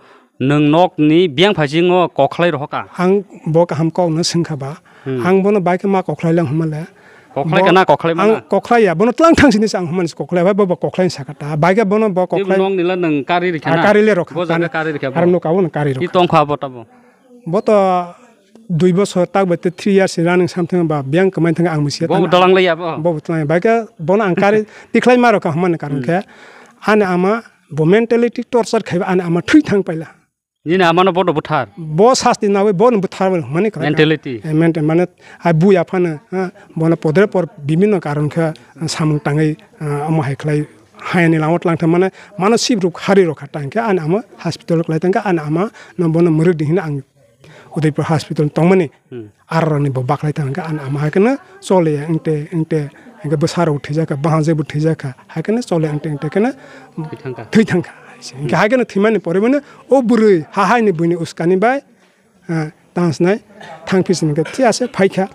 nwng nok ni biyang phaisingo kokhlai rohor kha? Ang bo kaham kok no swngkha ba. Hmm. Ang bono bai khe ma kokhlai lang hwnmale. Kokhlai Bo-, kana, kokhlai ang mana? Kokhlai ya, bono tlang thang sini se ang hwnmani se kokhlai, bai bo, bo kokhlai saka ta. Bai khe bono bo Tei kokhlai. Nok nila nwng kari rikha Ah, na? Kari le rokha. Bo jaga kari rikha Aro bo. Nuka bono kari Ki rokha. Tongkha bo tabo? Bo to dui bosor tak bai tei three years ni running something ba biyang kwmai thang ang misiya Bo tang. Dalang le ya bo? Bo bo tlang bai khe bono ang kari tikhlai ma rokha hwnmani karon Hmm. Khe ani ama bo mentality torture khaiba ani ama thwi thang paila. Nini ama no bono buthar? Bo sasti nawi bono buthar hwnmani karon khe. Mentality. Eh, mental mane ai buya phano, ha, bono podre por bibhinno karon khe samung tangwi, ah, omo hai khlai hayani lama tlang thang mane mano sip rok hari rokha tang khe ani ama hospital khlai tang khe ani ama no bono mwrwk di hino ang Udaipur hospital tongmani Hmm. aroni bo baklai tang khe ani ama hai kheno chole ya engte engte engke bwsa rok thwijak kha bahanje bo thwijak kha hai kheno chole engte engte kheno Thwi thang kha. Thwi thang kha. Engke hai kheno thwimani pore mane o bwrwi ha hai ni buini uskani bai, ah, tangsnai thang phi sini khe thwi ase phai kha.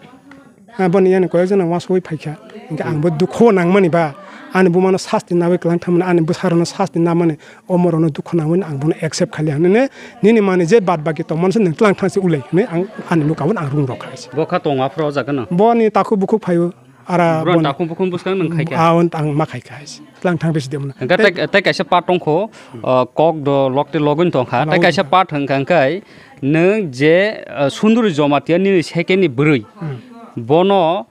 Ah, boni yani koyek jona uansugwi phaikha. Hinkhe ang bo dukho nangmani ba, ani bumano sasti nawi kwlang thangmani, ani bwsarokno sasti namani, omorokno dukho nangmani ang bono accept khaili hinwi, nini mani je bad baki tongmani se nwng twlang thangsi ulai hinwi ang ani nuka bono ang rung rok kha. Bo kha tongo aphuru o jaga no? Boni takhuk bukhuk phaio, ara Bro, boni takhuk bukhuk bwskang nwng khaikha? Ah, ang ma khaikha. Twlang thang bisi de mano. Hwnkhe tei, tei kaisa part tongkho, uh, kok do lok tei logwi tongkha. Tei Logwi kaisa tongkha. Part hwnkha hwnkhe nwng je, uh, Sunduri Jomatia nini second ni bwrwi. Hmm. Bono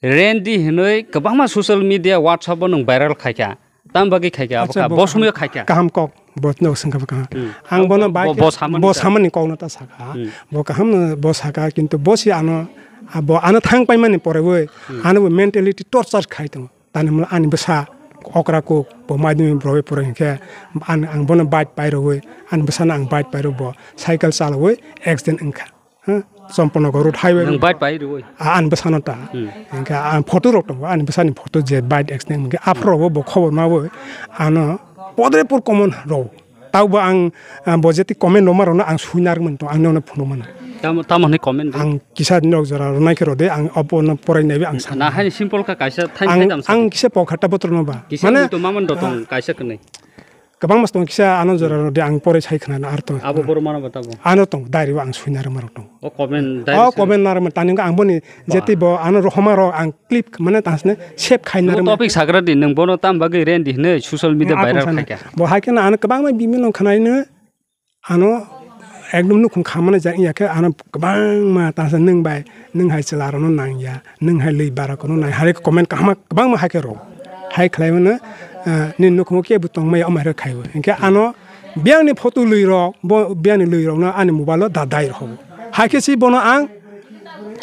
Randy hinwi kwbangma social media, WhatsApp o nwng viral khaikha. Tam bagwi khaikha abo Acha, kha, bo bo kaham, somoyo khaikha. Kaham kok, bo no swngkha bo kaham. Hmm. Ang bono Bo, bai bo khe, samani bo ta. Samani kokno ta sakha. Hmm. Bo kaham no bo sakha, kintu bo si ano, abo ano thang paimani pore bo, Hmm. Ano bo mentality torture khai tongo. Tani hwnba ani bwsa okra kuk, bo madhyamik borok bai pore hinkhe, an-, ang bono bike pairogwi, ani bwsano ang bike pairogwi bo cycle chalogwi accident wngkha. Ha? Champanagar road highway. Nwng bike pai rwi. A, ani bwsano ta. Hmm. Hwnkhe ang photo rok tongo, ani bwsani photo je bike accident hwnkhe aphuru bo, bo khobor ma bo ano podre por common rw. Taubo ang, ah, bo jeti comment rwma rokno ang suina rwmani tongo, ang nono phunukmano. Tamo, tamo hwnwi comment rw? Ang kisa nok jora rwnai khe rwdi, ang obono porai naibi ang sana. Na haini simple kha kaisa thaini ang, thaitham sa. Ang kisa pokhatta botrokno ba. Kisa mane, to mamon do tong ah, kaisa kwnwi. Kwbangma tongo kisa ano jora rwdi, ang porai sai khna ar to. Abo borok mano ba tabo? Ano tong, diary o ang suina rwma rok tongo. O comment, o diary comment narwma tani ang boni jeti bo ano rohoma rok ang clip mane tang sne save khai narwma. Topic sagra di, nwng bono tam bagwi rendi hwnwi social media viral khaikha. Bo hai kheno ano kwbangma bimino khwnaino ano ekdom nukhung khamani ja iya khe ano kwbangma tang sne nwng bai nwng hai chwla rokno nang ya, nwng hai lwi bara kono nang hai comment kaham kwbangma hai khe rw. Hai khlai mano, ah, nini nukhungo kebo tong maya omo hai khe khai o. Hinkhe ano biyangni photo lwi rok, bo biyangni lwi rokno ani mobile o da dai rw. Hai khe si bono ang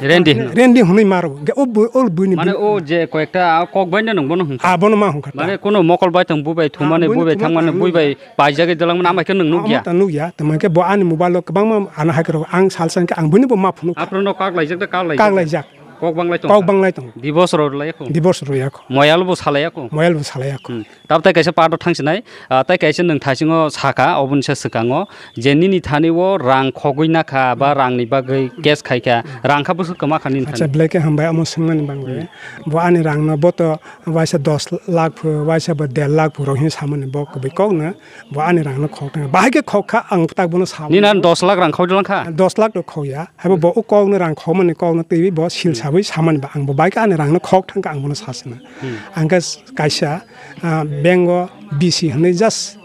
Rendi hwnwi. Rendi hwnwi maro. Ge o bui, o buini mane bui. O je koyekta a kok bai no nwng bono hwnka. A bono ma hwnka ta. Mane kono mokol bai tong bui bai thumani, bui bai thangmani, bui bai paijagwi dalangmani amai khe nwng nukya. Amo ta nukya. Tamo khe bo ani mobile o kwbangma ano hai khe rw ang salsa hwnkhe ang buini bo ma phunuk. Aphuru no kak laijak da kak laijak. Kak laijak. Kok banglai tong. Kok banglai tong. Divorce rw lai kho. Divorce rw ya kho. Moyal bo salai ya kho. Moyal bo salai ya kho. Hmm. Tabtai kaisa part o thangsinai, ah, tai kaisa nwng thaisingo saka, oboni se swkango, je nini thani o rang khogwi nakha ba rangni bagwi case khaikha, rang kha bwswk kwma kha nini thani? Acha, belai khe hambai omo swngmani bagwi. Hmm. Bo ani rangno bo to waisa dos lakh phu, waisa bo der lakh phu rok hinwi samani bo kwbwi kokno, bo ani rangno khok thangkha. Bahai khe khok kha, ang tak bono sa. Nini ani dos lakh rang khogwi lang kha? Dos lakh rok khogya. Haibo bo o kokno rang khogmani kokno twiwi bo sil sabwi samani ba ang bo bai khe ani rangno khok thangkha ang bono sasana. Hmm. Ang khe kaisa, ah, bank o B C hwnwi just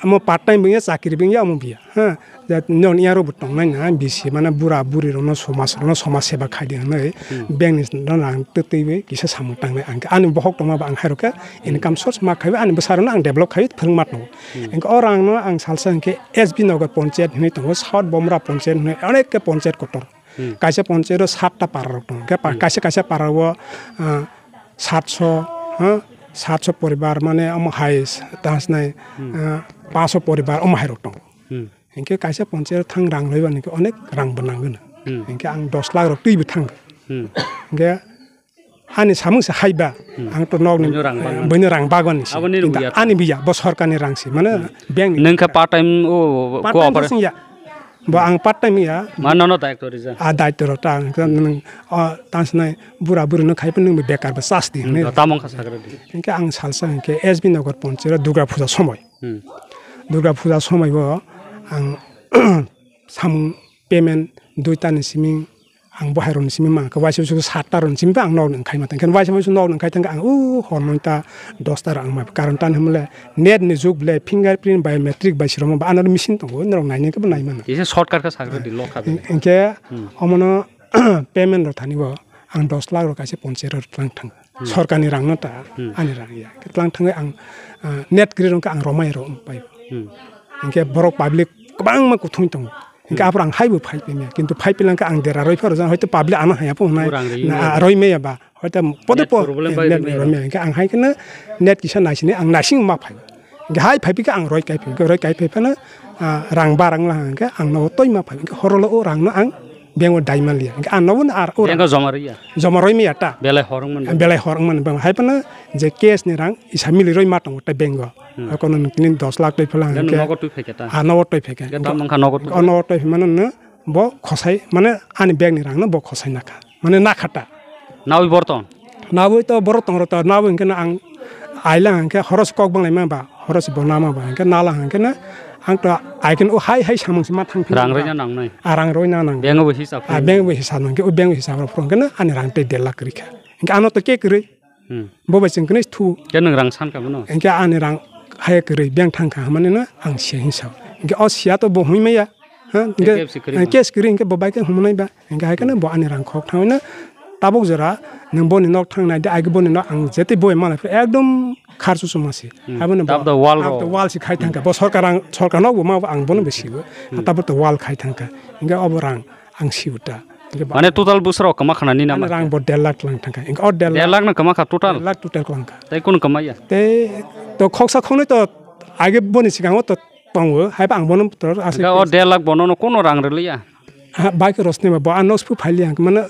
omo part time wngya chakri wngya omo biya. Ha, ja non iya rok bo tongnai na B C mane bura buri rokno somaj rokno somaj seba khaidi hwnwi hmm bank ni rang twi twiwi kisa samung tangnai ang khe ani bohok tongma ba ang hai rok khe hmm income source ma khaiwi ani bwsa rokno ang develop khaiwi phwrwng ma tongo. Hmm. Engkhe o rangno ang salsa hwnkhe S B Nagar Panchayat hinwi tongo, South Bomra Panchayat hinwi onek khe panchayat kotor. Hmm. Kaisa panchayat o satta para rok tongo. Khe pa-, hmm kaisa kaisa para o, ah, satso, ha, satso poribar mane omo hai s-, tang snai, hmm ah, panchso poribar omo hai rok tongo. Hmm. Hinkhe kaisa panchayat o thang rang loiba hinkhe onek rang bo nangwi no. Hmm. Hinkhe ang dos lakh rok twi bo thang. Hmm. Hinkhe ani samung se haiba, hmm ang to nok ni buino rang bagmani. Buino rang bagmani se. Abo nini kintu buya to. Ani buya, bo sorkar ni rang se, mane hmm bank ni. Nwng khe part time o part time ko-, sing ya. Bo ang part time ya. Ma nono daityo rija. A daityo rok ta ang khe nwng, o, tang sinai bura buri no khai phano nwng bekar bo chas di hmm, hinwi. Tamo wngkha sakra di. Hinkhe ang salsa hinkhe S B Nagar Panchayat o Durga Puja somoi. Hmm. Durga Puja somoi o ang samung payment duita ni simi ang bo hai rok ni simi ma khe waisa waisa satta rok ni simi ang nok ni khai ma tang khe waisa waisa nok ni khai tang khe ang o hor noi ta dosta rok ang ma karon tan himle net ni jug ble fingerprint biometric bai sirok ma ba ano machine tongo norok nai nai khe bo nai mano. Kisa shortcut khe sakra di lokha. Hinkhe hmm omono payment rok thani bo ang dos lakh rok kaisa ponchayat rok tlang thang. Hmm. Sorkar ni rang no ta, hmm ani rang ya. Tlang thangwi ang, ah, net kwrwi rok ang romai rok pai. Hmm. Hinkhe borok public kwbangma kuthung tongo. Hinkhe hmm aphuru ang haibo phai phaimya. Kintu phai philangkhe ang dera roi pharo jang hoito public ano haya po hwnai. Rang rwi na, maya. Roi maya ba. Hoito pode net po problem bai net rwi maya. Roi maya. Hinkhe ang hai kheno net kisa naisini ang naising ma phai. Hinkhe hai phai phikhe ang roi kai phai. Hinkhe roi kai phai phano, ah, rang barang lang hinkhe ang nogo toi ma phai. Hinkhe horolo o rang no ang bank o dai man liya. Hinkhe ang nogo ar o rang. Bank o joma rwi ya? Joma roi maya ta. Belai hor wng mano. Belai hor wng mano. Hai phano je cash ni rang isa mili roi ma tongo ta bank o. Hmm. Kono nini dos lakh twi phala hinkhe. Nogo twi phaikhe ta? Ah, nogo twi phaikhe. Hinkhe tamo wngkha nogo twi? O nogo twi phaimano no bo khosai, mane ani bag ni rang no bo khosai nakha. Mane nakha ta. Nawi borton? Nawi to borok tong rok to, nawi hinkhe no ang aila hinkhe horos kok banglai ma ba, horos bo nama ba hinkhe nala hinkhe no ang to ai khe o hai hai samung se ma thang phi. Rang roi na nang nai? Ah, rang roi na nang. Bank o bo hisab. Ah, bank bo hisab nang khe, o bank bo hisab rok phuru hinkhe no ani rang tei der lakh kwrwi kha. Hinkhe ano to ke kwrwi? Hmm. Bo bai chwng kwnwi thu. Khe nwng rang san kha bono? Hinkhe ani rang hai kwrwi bank thang kha hwnmani no ang siya hinwi sao. Hinkhe o siya to bo hwnwi maya. Ha, hinkhe cash kwrwi ba? Cash kwrwi hinkhe bo bai khe hwnmani ba. Hinkhe hai kheno bo ani rang khok thangwi no tabuk jora nwng boni nok thang nai di, age boni nok ang jete boi malai phuru ekdom khar chuchuma se. Hmm. Abo no bo tabuk to wall tabuk to rok. Wall se khai thang kha. Hmm. Bo sorkar rang, sorkar nok bo ma bo ang bono bo siwo. Hmm. Tabuk to wall khai thang kha. Hinkhe obo rang ang siwo ta. Mane total bwswk rok kwma khana nini ama? Rang bo der lakh lang thangkha. Hinkhe o der lakh. Der lakh no kwma kha total? Der lakh total kwlang kha. Tei kunu kwma ya? Tei to khoksa khoknwi to age boni sikango to tongo, haiba ang bono to aswk. Hinkhe o der lakh bono no kunu rang rwliya? Ah, bike rosni ba, bo ang nos phu phaili ang, mane,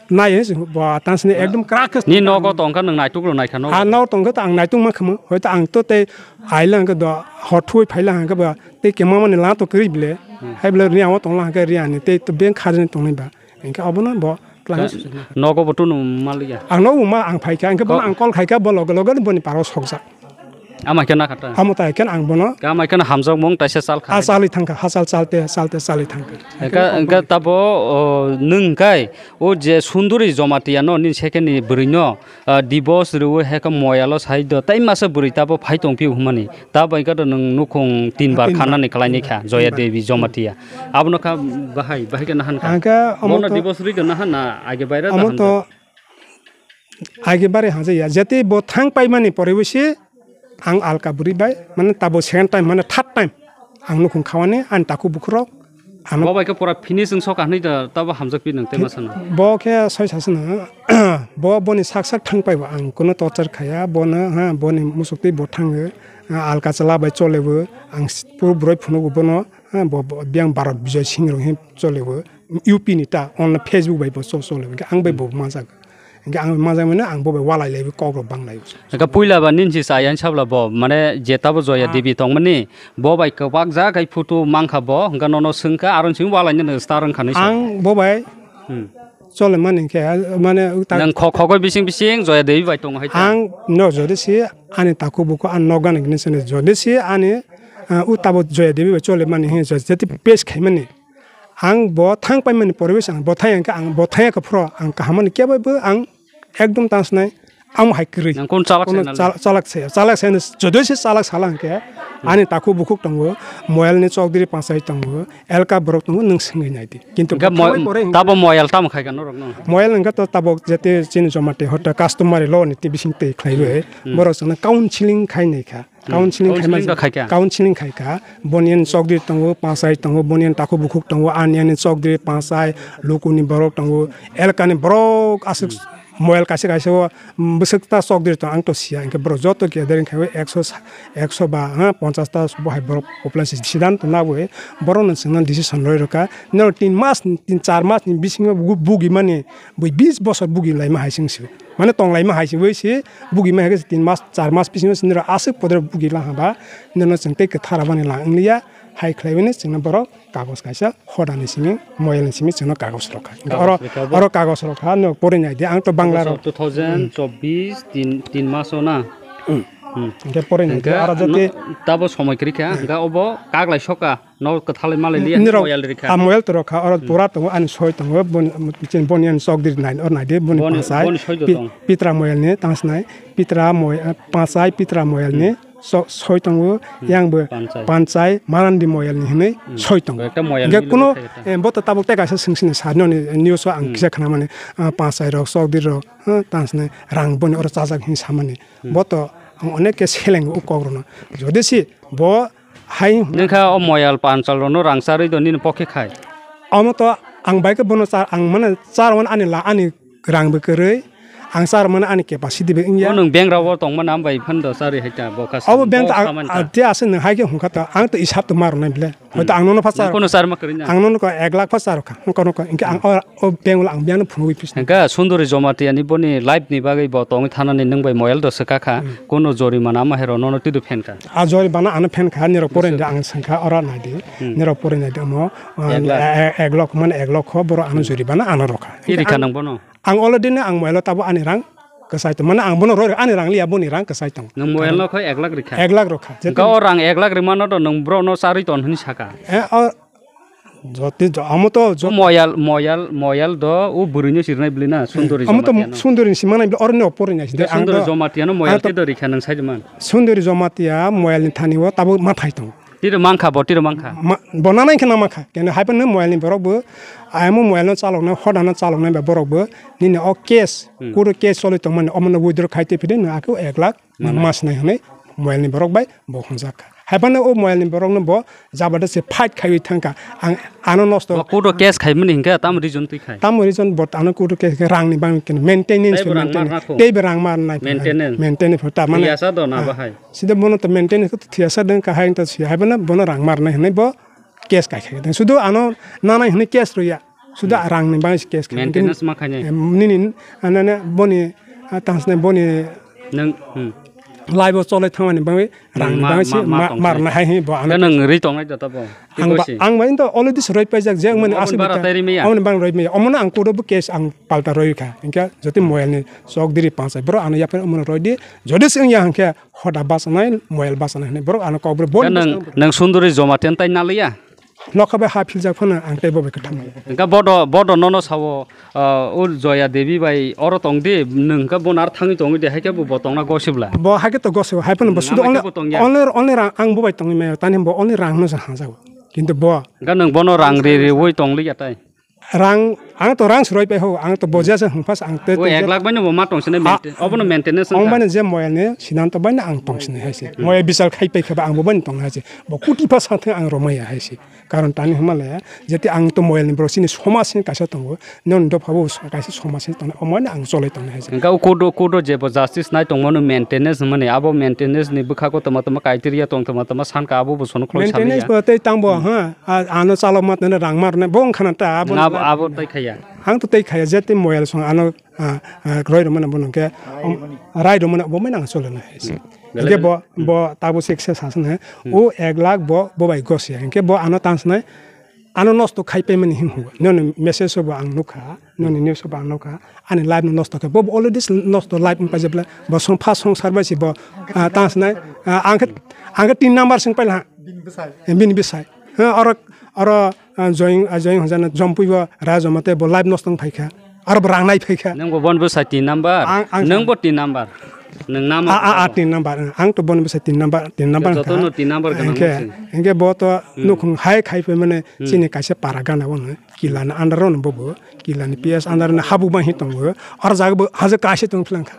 nai he, bo tang sini ekdom krak khe. Ni nogo tongkha nwng naituk rw naikha no? Ah, no tongkha to ang naituk ma khamo. Hoito ang to tei aila ang do hor thui phaila ang ba tei kema mani la to kri bile. Hmm. Hai bile ri ang tongla ang ri ani tei to beng kha jani tongnai ba. Engke abono bo tlang. Nogo bo tunu maliya. Ang no ma ang phaikha, engke bono ang call khaikha, bo loge loge boni paro sokjak. Ama khe nakha ta? Amo tai khe ang bono. Khe ama khe hamjakmung taisa chal kha. A chali thangkha, ha chal chalte, chalte chali thangkha. Engka, engka tabo, o, nwng kai, o je Sunduri Jomatia no, nini second ni bwrwi no, ah, divorce rwui hai khe moyalo sai do, tai masa bwrwi tabo phai tong phiu hwnmani. Tabo engka to nwng nukhung tin bar khanani khlai ni kha, Joya Devi Jomatia. Abono kha bahai, bahai khe nahan kha. Ang khe amo bono to divorce rwi do nahan na, age baira amo to. Age bare hajaya, jete bo thang paimani pore bo se ang alka bwrwi bai, mane tabo second time, mane third time ang nukhung khawani, ani takhuk bukhurok ano. Bo bai khe pura finish wng sok hinwi da, tabo hamjak pi nang tei ma sano. Bo khe soi sasano, bo boni sak sak thang paibo ang kuno torture khaya, bono, ha, boni musuk twi bo thango, ha, alka chwla bai cholewo, ang s-, puro bwrwi phunugo bono, ha, bo, bo, biyang Bharat Bijoy Singh rok hin cholewo, U P ni ta, on Facebook bai bo cho-, cholewo, ang bai bo majak. Hingke ang majak mano, ang bo bai walai laibo kok rok bang lai. Hingke puila ba nini si chaya sabla bo, mane je tabo Joya Devi tongmani, bo bai kwbak ja kai photo mankha bo, hingke nono swngkha, aro simi walai nini star wngkha nini. Ang bo bai chole mani hingke, mane ta nang kho-, khogoi bising bising Joya Devi bai tongo hai ta. Ang no jodi si ani takhuk bukhuk ang nokgani hini sene jodi si ani, ah, u tabo Joya Devi bai chole mani hingke jodi page khaimani. Ang bo thang paimani poribesh ang bo thang yang khe ang bo thang ya khe phro ang kaham ani kebo bo ang ekdom tang snai amo hai kwrwi. Nang kun chalak sai nali? Chal-, chalak sai, chalak sai no jodoi se chalak sala hwnkhe ani takhuk bukhuk tongo, moyal ni chokdiri panchai tongo, elka borok tongo, nwng swngwi nai di. Kintu hwnkhe bo thangwi mo-, pore hwnkhe tabo moyal tamo khai kha norok no? Moyal hwnkhe to tabok jete chini jomati hoto customary law ni bising twi khlai rwi borok chwngno counseling khai nai kha. Counseling khai ma, counseling khai kha. Counseling khai kha. Boni ani chokdiri tongo, panchai tongo, boni ani takhuk bukhuk tongo, ani ani chokdiri, panchai, lukuni borok tongo, elkani borok aswk moyal kaisa kaisa o, mm, bwswk ta chokdiri tongo, ang to siya, hwnkhe borok joto gather wngkha ekso, ekso ba, ha, ponchas ta bo hai borok population siddhanto nabwi borokno chwngno decision rwi rwkha. Nini tin mas, tin char mas ni bisingo bu-, bugimani, bui bis bosor bugi laima hai se wngsi. Mane tonglaima hai se wngsi, bugima hai khe tin mas, char mas bisingo se nini aswk podre bugi la haba, nini chwng tei kwthar abani lang wngliya, hai khlaiwi chwngno borok kagos kaisa hodani simi, moyalni simi chwngno kagos rwkha. Oro, oro kagos rwkha, no porinai di, ang to Bangla rok. Two thousand chobbish, tin, tin mas o na? Hmm. Hwnkhe porinai di, aro jate tabo somoi kwrwi kha, hwnkhe obo kaglai soka. No kwthalwi malai liya, nirok moyal rikha. A moyal to rokha, oro pura tongo, ani soi tongo, bon, chini boni ani chokdiri nai, or nai de, boni panchai, boni soi do pi-, tong. Pitra moyal ni tang sinai, pitra moy-, panchai, pitra moyal ni so-, soi tongo, yang bo panchai. Panchai, marandi moyal ni hinwi soi tongo. Ekta moyal ni kuno, eh, bo to tabuk tei kaisa swng sini sa, noni news o ang kisa khna mani, ah, panchai rok, chokdiri rok, ah, tang sinai, rang boni oro chajak hin samani. Bo to ang onek ke seleng o kok rwno. Jodi si bo hai nengkha o moyal panchal rwno rang charwi do nini pokhe khai. Omo to ang bai khe bono char, ang mane char wan ani la ani rang bo kwrwi, ang char mane ani capacity bo wngya. O nwng bank rok o tong mane am bai phan do charwi hai ta bo kha. Obo bank ang te ase nwng hai khe hwnkha ta ang to isap to mar nai ble. Hoito ang nono phasa. Kono charma kwrwi na? Ang nono ko ek lakh phasa rokha. Kono ko, hingke ang o, o bank o ang biyang no phunugwi pis. Hingke Sundori Jomatia ni boni life ni bagwi bo tongwi thanani nwng bai moyal do swka kha. Kono jorimana ma hero nono tidu phen kha. A jorimana ano phen kha, nirok porin de ang sengkha ora nai di. Nirok porin nai di mo. Ek lakh. E, e, ek lakh man ek lakh ho boro ano jorimana ano rokha. Iri kha nang bono? Ang already no ang moyal o tabo ani rang kwchai tong. Mane ang bono roi ani rang liya boni rang kwchai tong. Nwng moyal no khoi ek lakh rikha. Ek lakh rokha. Hwnkhe o rang ek lakh rimano do nwng borok no charwi ton hwnwi saka. Eh, o joti jo-, amo to jo- O moyal, moyal, moyal do o bwrwi no sirnai bwlwi na Sundori Jomatia no. Amo to Sundori ni simang nai bwlwi oro no porinai side. Ang Sundori Jomatia no moyal te do rikha nwng sai man. Sundori Jomatia moyal ni thani o tabo mathai tong. Tiro mankha, bo tiro mankha. Ma-, bo nanai khe nangma kha. Kene hai phano moyal ni borok bo, ayamo moyal no chaloknai, hoda no chaloknai ba borok bo, nini o case, court o case choli tongmani, omono withdraw khai tei phide, nang akhe ek lakh, nang mas nai hwnwi moyal ni borok bai bo hwnjak kha. Hai phano o moyal ni borok no bo jabardast se fight khaiwi thangkha. Ang ano nosto. Bo court o case khaimani hinkhe tamo reason twi khai? Tamo reason bo ano court o case khe rang ni bang khe maintenance, tei bo rang maintenance, mar na kho. Tei bo rang mar nai. Maintenance. Maintenance pho ta mane. Yasa do na bahai. Sida bono to maintain khe thiyasa deng kahai to si hai bono, bono rang marnai hinwi bo case kai khai. Sudu ano nanai hinwi case rwya. Suda rang ni bangsi case kha. Maintenance ma khainai. Em, nini, anane boni, ah, tansne boni Nang, hmm. Live o cholai thangmani bagwi rang ni ma, bagwi se ma, ma, ma tong mar na hai hi bo ano. Nang ri tongnai da tabo. Ang ba, ang ba into already se roi paijak je mani asli bara bita. Tei ri maya. Amoni bang roi maya. Omono ang kudo bo case ang palta roi kha. Engkha jati mobile ni sok diri pansai. Bro ano yapre omono roi di. Jodi se wngya hangkhe hoda basanai, mobile basanai hinwi. Borok ano kok bro. Nang, nang sunduri joma ten tai naliya. Nokha bai ha philjak phano ang tei bo bai kwthang. Engkha bodo, bodo nono sawo, ah, o Joya Devi bai oro tong di, nwng khe bo nar thangwi tongwi di, hai khe bo, bo tongna gosibla. Bo hai khe to gosib, hai phano bo sudo only, only, only rang ang bo bai tongwi maya, tani bo only rang no sa hangjago. Kintu bo. Engkha nwng bono rang ri riwi tong liya tai. Rang, ang to rang se roi pai ho, ang to bo jesa hung pas ang te. O ek lakh bai no bo ma tong sini maintain, obo no maintenance. Ang bai no je mobile ni sinanto bai no ang tong sini hai se. Mobile bisal khai pai khe ba ang bo bai no tong hai se. Bo kuti pa sa thang ang romaya hai se. Karon tani hwnma le, jeti ang to moyal ni borok chini somaj ni kaisa tongo, non dopha bo kaisa somaj ni tongo, omo no ang cholai tongo hai se. Engkha o court o, court o jebo justice nai tongmani maintenance hwnmani, abo maintenance ni bwkhago tama tama criteria tong, tama tama sanka abo bo sono khuloi. Maintenance sanliya. Bo tei tang bo, ha, a-, ano chalok ma tene rang ma rwna bo wngkha na ta, abo. Abo, abo tei khaya. Ang to tei khaya, jeti moyal song ano, a, a, roi rwmani bo nungkhe, um, rai rwmani bo mai nang cholai nai hai se. Belai. Hingke bo, bo tabo se kisa sasana, o ek lakh bo, bo bai gos ya. Hingke bo ano tang sanai, ano nosto khai paimani hing hugo. Noni message bo ang nukha, noni news bo ang nukha, ani life no nosto khe. Bo, bo already nosto life wng paijak bla, bo song, first songsar bai se bo, ah, tang sanai, ah, ang khe, ang khe tin number sing paila ha. Bini bwsai. Eh, bini bwsai. Ha, oro, oro, ah, join, ah, join hojana jompui bo, ra joma te bo life nosto wng phaikha. Aro bo rang nai phaikha. Nang bo bon bwsai tin number. Ang, ang. Nang bo tin number. Nang nama. A, a, a, tin number. Ang to bon bwsai tin number, tin number. Joto no tin number gana. Hingke, hingke bo to nukhung hai khai phaimani chini kaisa para gana o no. Kila ni under o no bobo. Kila ni P S under o no habu bai hi tongo. Aro jaga bo haja kaisa tong phlangkha.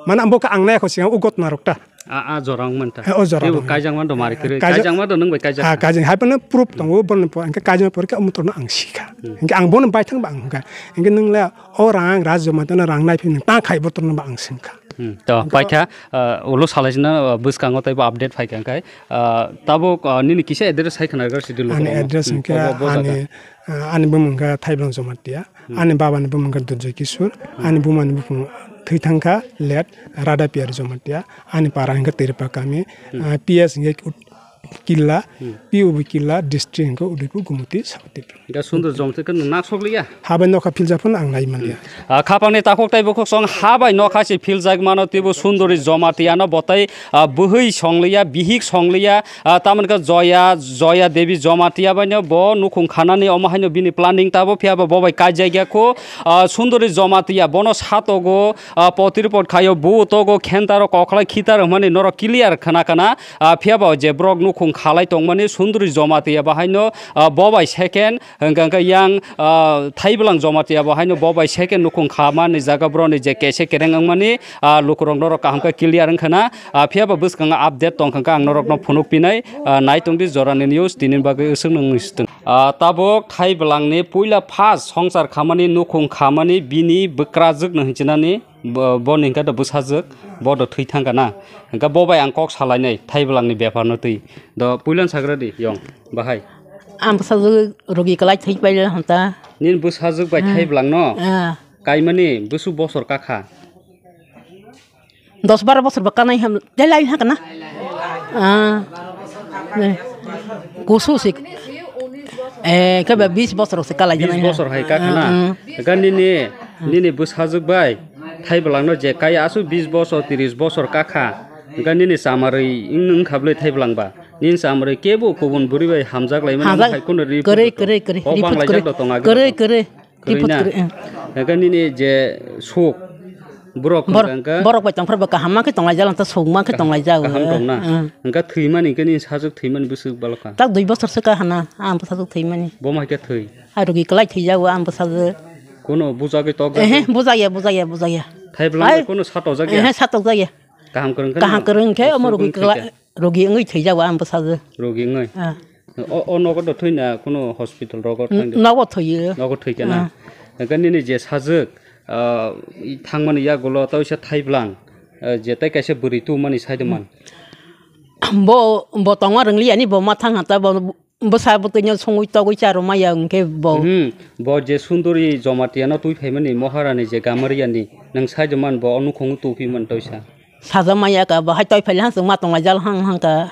Mana bo ka ang nai kho singa ugot narok ta. A, a, jorang manta. Eh, o jorang. Teibo kaijak manta mari kwrwi. Kaijak manta nwng bai kaijak. Ah, kaijak hai pano proof tongo, bono po, hingke kaijak porke omo torno ang sikha. Hingke ang bono baithang ba ang hingka. Hingke nwng le o rang rajyo manta no rang nai phi nwng ta khai bo torno ba ang singkha. Hmm, to paikha, ah, ulo salai sina, ah, bwskango teibo update phaikha hingkai. Ah, tabuk, ah, nini kisa address hai khna gar sidi luku. Ani address hingke ani, ah, ani bumung khe Thaiblang Jamatia. Ani baba ni bumung khe Durjoy Kishore, ani buma ni bumung thwi thangkha let Radha Piyar Jamatia, ani para hingkhe Tirpa Kami, ah, P S hingkhe Ut-, Killa, P O B Killa, district hingkhe Udaipur, Gumoti, South Tripura. Hingkhe Sundor Jamatia khe nwng nak sok liya? Habai nokha philjak phano ang nai manliya. Ah, khapangni takhuk tei bukhuk song habai nokha se philjak mano, teibo Sundori Jamatia no botei, ah, bwhwi songliya, bihik songliya, Ah, tamoni khe Joya, Joya Devi Jomatia baino bo nukhung khanani omo haino bini planning tabo, phiya bo bo bai kaijak ya kho. Ah, Sundori Jomatia bono satogo, ah, potiripot khaio, bu togo, khentaro, kokhlai khitaro hwnmani norok clear khna khna. Ah, phiya bo je borok nukhung khalai tongmani Sundori Jomatia bahaino, ah, bo bai second, hwnkha hwnkhe yang, ah, Thaibwlang Jomatia bo haino bo bai second nukhung khamani jaga boroni je kese kereng wngmani, ah, lukurok norok kaham khe clear wngkha na, ah, phiya ba bwskango update tongkha khe ang norokno phunuk pinai, ah, nai tongdi jorani news tini bagwi wswk nung wngsi tong. Ah, tabuk Thaibwlangni puila first songsar khamani nukhung khamani bini bwkrajwkno hinchinani bo, boni hwnkhe do bwsajwk, bo do thwi thangkha na, hwnkhe bo bai ang kok salainai Thaibwlangni bepar no twi do puilan sagra di yong. Bahai. Ang bwsajwk rogi kwlai thwi paila hwn ta. Nini bwsajwk bai Thaibwlangno kaimani bwswk bosor kakha? Dos baro bosor ba kanai ham, lai lai ha kana? Ah. Kusu sik. Eh, khe ba bis bosor se kalai. Bis bosor hai kakha na? Ga nini, nini bwsajwk bai Thaibwlangno je kai aswk bis bosor, tris bosor kakha. Ga nini chamarwi wng, wngkha bwlwi Thaibwlang ba? Nini chamarwi kebo kubun bwrwi bai hamjak laimani. Hamjak. Hai kheno ri kwrwi, kwrwi, kwrwi. Hok bang laijak do tong agi kwrwi, kwrwi. Kwrwi na? Kwrwi, kwrwi, eh. Hingke nini je suk, borok hingke bor-, borok bai tongphar ba kaham ma khe tong laijak, ta suk ma khe tong laijak. Kaham tong na? Eh. Hingke thwimani hingke nini sajwk thwimani bwswk balokha? Tak dui bosor se kahana, ang bwsajwk thwimani. Bo ma khe thwi? Hai rogi kwlai thwijago ang bwsajwk. Kono bujagwi tokjak? Ehe, bujakya, bujakya, bujakya. Thaibwlangno kono satojak ya? Ehe, satojak ya. Kaham kwrwng khe? Kaham kwrwng khe omo rogi kwlai. Rogi wngwi thwijago ang bwsajwk. Rogi wngwi? Ah. O, o nogo do thwina, kuno hospital rogo thangdi? Nogo thwiyo. Nogo thwikha na? Ah. Hingke nini je sajwk, ah, i thangmani yagulo tei se Thaibwlang, ah, je tei kaisa bwrwi tubumani saido man. Bo, bo tongma rwngliya ni bo ma thang hata bo bwsa bwtwino songwi togwi charwmaya hwnkhe bo. Hmm, bo je Sundori Jamatia no twi phaimani Moharani je Gamariani, nwng saido man bo o nukhungo tuphi man toisa. Sajak maya ka, bo hai toi phaile hang chwng ma tonglaijal hang hang ka.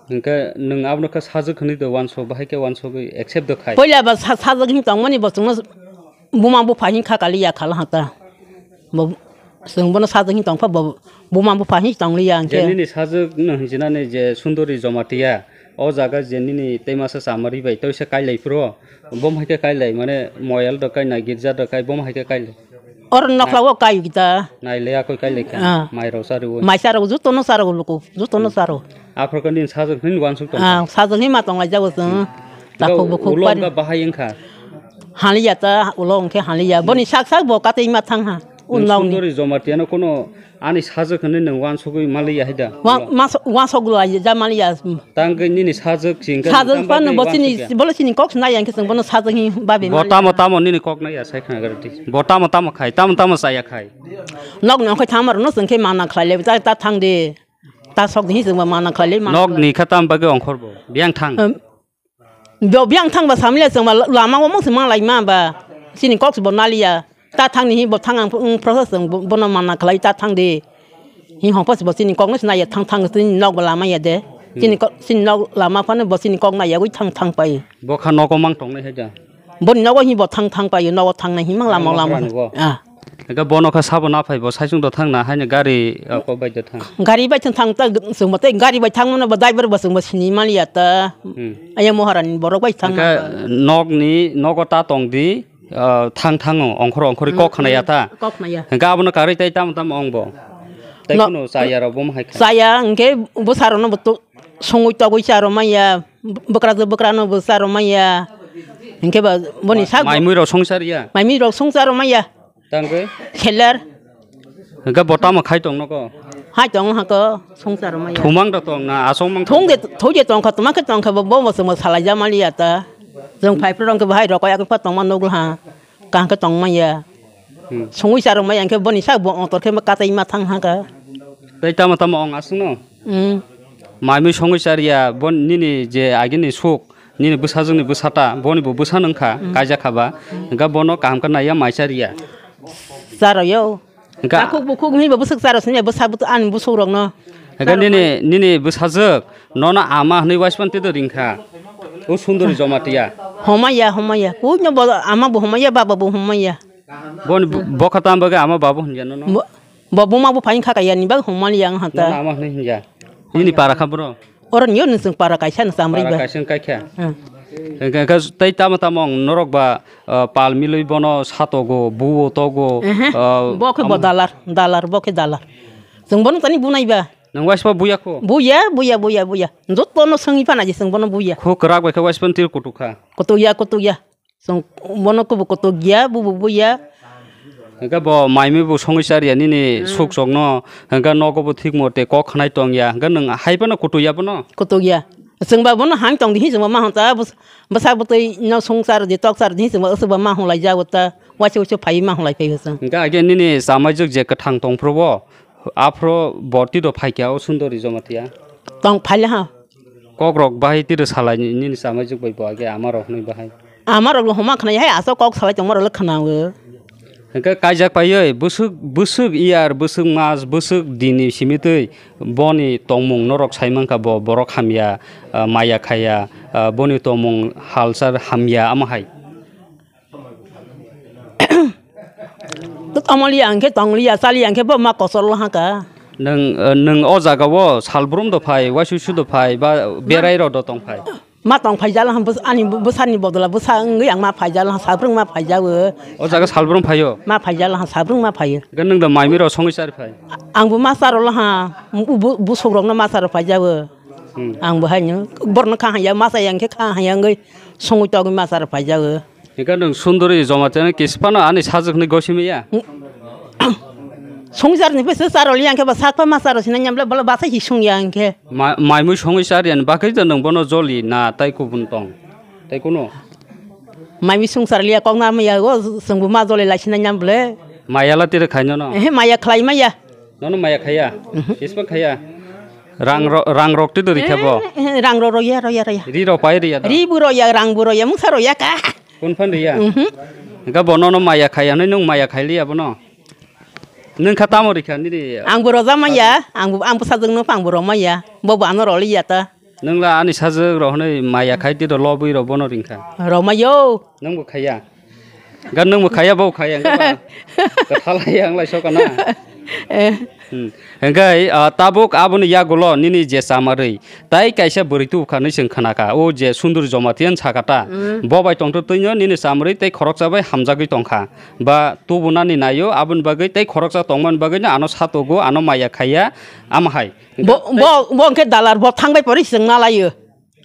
Hwnkhe nwng abono khe sajak hwnwi do uansuk, bahai khe uansugwi accept do khai. Poila ba sa-, sajak hwn tongmani bo chwngno buma bupha hwn kha kali ya khala hata. Bo chwng bono sajak hwn tongkha bo buma bupha hwn tongliya hwnkhe. Je nini sajak no hwnjinani je Sundori Jamatia, o jaga je nini tei masa chamari bai toisa kailai phuru, bo hai khe kailai mane moyal do kainai girja do kai bo hai khe kailai. Oro nokla o kayu kita. Naile akoi kaile kha. Ah. Mai rok sariwo. Mai saro, juto no saro luku, juto no saro. Aphro kani sajak hin wansuk tong. Ah, sajak hin ma tong lai jago chwng. Takhuk bukhuk ulo pari. Wngkha bahai wngkha. Haliya ta, ulo wngkhe haliya. Boni sak sak bo katwi ma thang ha. Nwng unnauni. Sundori Jamatia no kono ani sajak hinwi nwng wansugwi maliya haida. Wa-, mas-, wansuk lai ja maliya. Tangwi nini sajak chingkha sajak tang phano bagwi bo chini, wansukya. Bolo chini kok nai yang khe chwng bono sajak hin babe bo maliya. Tamo tamo nini kok nai ya sai khna garati. Bo tamo tamo khai, tamo tamo chaya khai. Nok nong khai thangma rwno chwng khe mana khlai le, ta, ta thang de. Ta sok de hin chwng ba mana khlai le, mana khlai. Nok ni kha tam bagwi ongkhor bo. Biang thang. Em, bo biang thang ba samle chwng ba lama o mung se mang lai ma ba. Chini kok se bo naliya. Ta thang ni hin bo thang ang, ang process chwng bo, bono mana khlai ta thang de. Hin hong pas bo chini kok no se naiya thang thang chini nok ba lama ya de. Chini kok, chini nok lama phano bo chini kok naiya gwi thang thang pai. Bo kha nogo mang tong nai hai da. Boni nogo hi bo thang thang paio, nogo thang nai hi mang lama lama. Ang lama. Ah. Ega bono kha sabo na phai bo saisung do thang na haino gari, ah, kok bai do thang. Gari bai thang thang ta sung mate gari bai thang mano bo driver bo sung bo sini maliya ta. Hmm. Aya Moharani borok bai thang. Ega nok ni nogo ta tong di, ah, thang thang o ongkhor ongkhori kok khna ya ta. Kok khna ya. Ega abono karwi tai tam tam ong bo. Tai no, kuno chaya rok bo hai kha. Chaya hwnkhe bwsa rok no bo to songwi togwi cha rw manya. Bwkrajwk bwkrano bo cha rw manya. Hinkhe ba boni sak mai mui rok songchar ya. Mai mui rok songchar rw manya. Tangkhe? Kheler. Hinkhe bo tamo khai tong nogo? Hai tong hako songchar rw manya. Thumang da tong na asong mang. Thung de thoi de tong kha tuma khe tong kha bo bo mo salai ja mali ya ta. Jong phai pro rong khe bahai rok ya khe pa tong ma nogla ha. Kaham khe tong manya. Hmm. Songwi cha rw manya hinkhe boni sak bo ongtor khe katai ma thang ha kha. Tei tamo tamo ong aswkno? Hmm. Mai mui songwi chariya, bo nini je agini suk, nini bwsajwkni bwsata, boni bo bwsa nungkha, hmm, kaijak kha ba, hmm, hwnkhe bono kaham khe naiya mai chariya. Charoyo. Hwnkhe takhuk bukhuk hinwi bo bwswk charo sini bwsa bwtw ani bwswk rokno. Hwnkhe nini, nini bwsajwk nono ama hinwi waispan twido ringkha. O Sundori Jamatia. Homaya, homaya. Kuino bo ama bo homaya, baba bo homaya. Boni bo-, bokha tamo bagwi ama baba hwnjano no? Bo, bo buma bo phain kha kaya ni bag hongmani yang hanta. Nono ama hwnwi hwnja. Nini para kha bro? Oro niyo nung chwng para kaisa no chamri ba. Para kaisa kai kha. Hmm. Hwnkhe, hwnkhe tei tamo tamo ang norok ba, ah, pal milwi bono satogo, buo togo, ehe, ah, bo khe bo amo dalar, dalar, bo khe dalar. Chwng bono tani bunai ba. Nang waisba buya kho? Buya, buya, buya, buya. Jotto no swngwi phana je chwng bono buya. Kho kwrak bai khe waisba twi kutuk kha. Kutuk ya, kutuk ya. Chwng bono kubu kutuk ya, bubu buya. Hwnkhe bo mai mui bo songwi char ya nini, hmm, suk chok no. Hwnkhe nogo bo thik mote kok khnai tong ya. Hwnkhe nwng hai phano kutuk ya bono? Kutuk ya. Chwng ba bono hang tong di hi chwng ba ma hwn ta bwsa bwtwi no song char di tok char di hi chwng ba aswk ba ma hwn lai jago ta. Waisa waisa phai ma hwn lai phai chwng. Hwnkhe age nini chamai jwk je kwthang tong phuru bo. Aphro borti do phaikya o Sundori Jamatia. Tong phaile ha. Kokrok bahai tiro salai ni, nini chamai jwk bai bo age ama rok hwnwi bahai. Ama rok homa khna hai aswk kok salai tongma rok le khna o. Hwnkhe kaijak paiwi bwswk, bwswk iyar, bwswk mas, bwswk dini simi twi boni tongmung norok sai mankha bo borok hamya, ah, maya khaya, ah, boni tongmung halchar hamya amo hai. Tamo liya hwnkhe tong liya, cha liya hwnkhe bo ma kochor lo haka. Nwng, eh, nwng o jaga o salbrum do phai, waisuisu do phai, ba berai rok do tong phai? Ma tong phai jalo, ani bwsani bodola bwsa wngwi ang ma phai jalo, salbrum ma phai jago. O jaga salbrum phaio? Ma phai jalo, salbrum ma phaio. Hwnkhe nwng do mai mui rok songwi chari phai? Ang bo ma charo lo ha, bu-, bu-, busuk rok no ma charo phai jago. Hmm. Ang bo haino borno kha hanya, ma cha yang khe kha hanya wngwi songwi togwi ma charo phai jago. Hwnkhe nwng Sundori Jamatia no kisa phano ani sajwk hwnwi gosi maya? Songchar ni phaisa charo liya hwnkhe ba sak pha ma charo sinai nyamle bole basa hi songya hwnkhe. Ma-, mai mui songwi char yani bagwi to nwng bono joli na tai kubun tong? Tai kuno? Mai mui songchar liya kok na maya go chwng bo ma joli lai sinai nyamle. Maya la tire khai nono? Ehe, maya khlai maya. Nono maya khaya? Mhm. Kisa phano khaya? Rang ro-, rang rok twi do rikha bo? Eh, eh, rang ro roya, roya, roya. Ri ro pai riya da? Ri bo roya, rang bo roya, mungsa roya ka. Kun phan riya? Mhm. Ga bo nono maya khai, anai nung maya khai liya bono? Nung kha tamo rikha nini? Ang bo roja maya, ang bo, ang bo sajwk no pang bo romaya. Bo bo ano roliya ta. Nung la ani sajwk ro hwnwi maya khai twi do lobwi ro bono ringkha. Romayo. Nung bo khaiya. Ga nung bo khaiya, bo khaiya, hwnkhe ba kwthalai ang lai sokana. Eh. Hmm. Hwnkhe, ah, tabuk aboni yagulo nini je chamarwi tai kaisa bwrwi tubukha hinwi chwng khnakha. O je Sunduri Jamatia sakha ta. Hmm. Bo bai tongtwtwino nini chamarwi tei khoroksa bai hamjagwi tongkha. Ba tubunani naio, aboni bagwi tei khoroksa tongmani bagwino ano satogo, ano maya khaiya, ama hai. Bo, bo, bo hwnkhe dalar, bo thangbai pori chwng nalaio.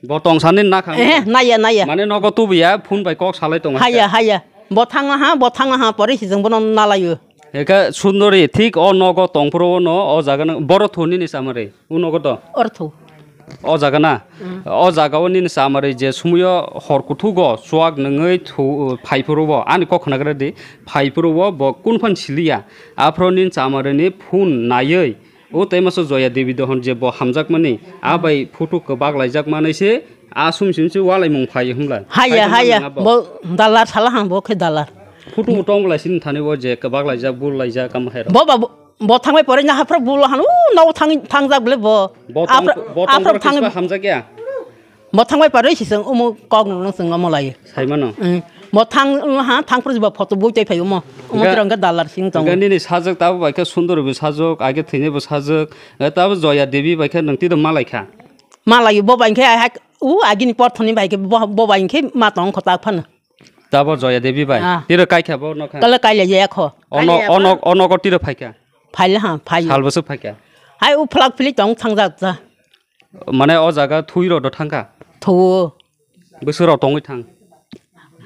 Bo tong sani na kha? Eh, naya, naya. Mane nogo tubuya, phone bai kok salai tongo. Haya, haya. Bo thangna ha, bo thangna ha, pore si jeng bono nalayo. Eka Sundori, thik o nogo tong phuru no, o jaga no, boro thuni ni samari. U nogo to? Ortho. O jaga na? Mm. O jaga o nini samari je sumuyo hor kuthugo, suak nungui thu, phai phuru bo. Ani kok khna gra di, phai phuru bo, bo kun phan siliya. Aphro nini samari ni phone nayoi. O tei masa Joya Devi dohon je bo hamjakmani, a bai photo kwbak laijak manwi se, a sum sim se walaimung phai hwnla. Haya, haya, bo dalar sala hang, bo khe dalar. Photo bo tong bolai sini thani bo je kwbak laijak, bul laijak, kam hai rok. Bo ba, bo thangbai pore na haphra bul han, u no thang, thangjak bole bo. Bo tong, aphra, bo tong aphra thang hamjak ya. Bo thangbai pare si seng omo kok nung seng omo lai. Sai mano. Mm. Bo thang, ha, thang pura ba photo bui tai phai omo. Omo tirang ga dalar sing tong. Ga nini sajak tabo bai khe Sundori bo sajak, age thini bo sajak. Tabo Joya Devi bai khe nung tiro malai kha. Malai bo bai khe ai hak u agini porthoni bai khe bo, bo bai khe ma tong kho tak phano. Tabo Joya Devi bai. Ah. Tiro kai kha bo no kha. Kala kai le ya kho. Ono, ono, ono ko tiro phai kha. Phai le ha, phai. Sal bwswk phai kha. Hai u phlak phili tong thang jak ta. Mane o jaga thui rok do thangkha? Thuo. Bwswk rok tongwi thang?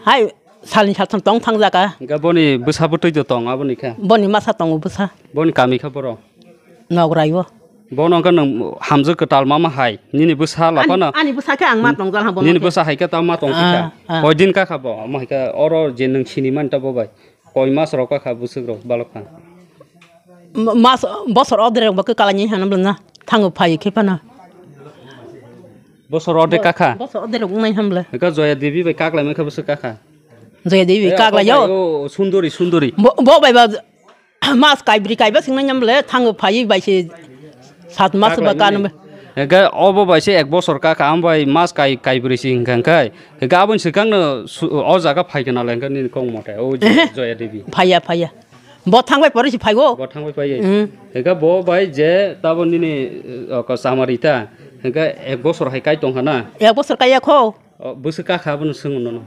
Hai salni saltham tong thang jaka. Hingke boni bwsa bwtwi do tong aboni khe? Boni masa tongo bwsa. Boni kami khe boro? Nograi o. Bono hingke nwng hamjwk kwtal ma ma hai? Nini bwsa laphano? Ani bwsa khe ang ma tong jal ha bono. Nini bwsa hai khe ta ma tong kha? Ah, ah. Koi din ka kha bo? Omo hai khe oro je nwng sini man ta bo bai? Koi mas rok ka kha bwswk rok balok kha? Ma-, mas, bosor odre rok ba kwkalai ni hano bwlwng na thango phai khe phano. Bosor odre ka kha? Bosor odre rok nai hamle. Ka Joya Devi bai kaklai man kha bwswk ka kha? Joya Devi kaklai yo. Sundori, Sundori. Bo, bo bai ba mas kai bri kai ba singnai hamle thango phai bai se. Sat mas ba kan. Hingke obo bai se ek bosor ka kha, am bai mas kai, kai bwrwi si hingka hingkai. Hingke aboni swkang no su-, o jaga phai kana le hingke nini kok mote, o je Joya Devi. Phaiya, phaiya. Bo thang bai pore si phaigo. Bo thang bai phaiye. Mm. Hingke bo bai je tabo nini, eh, ko chamari ta. Hingke ek bosor hai kai tong hana. Ek bosor kaiya kho. O, bwswk ka kha abono swng nono.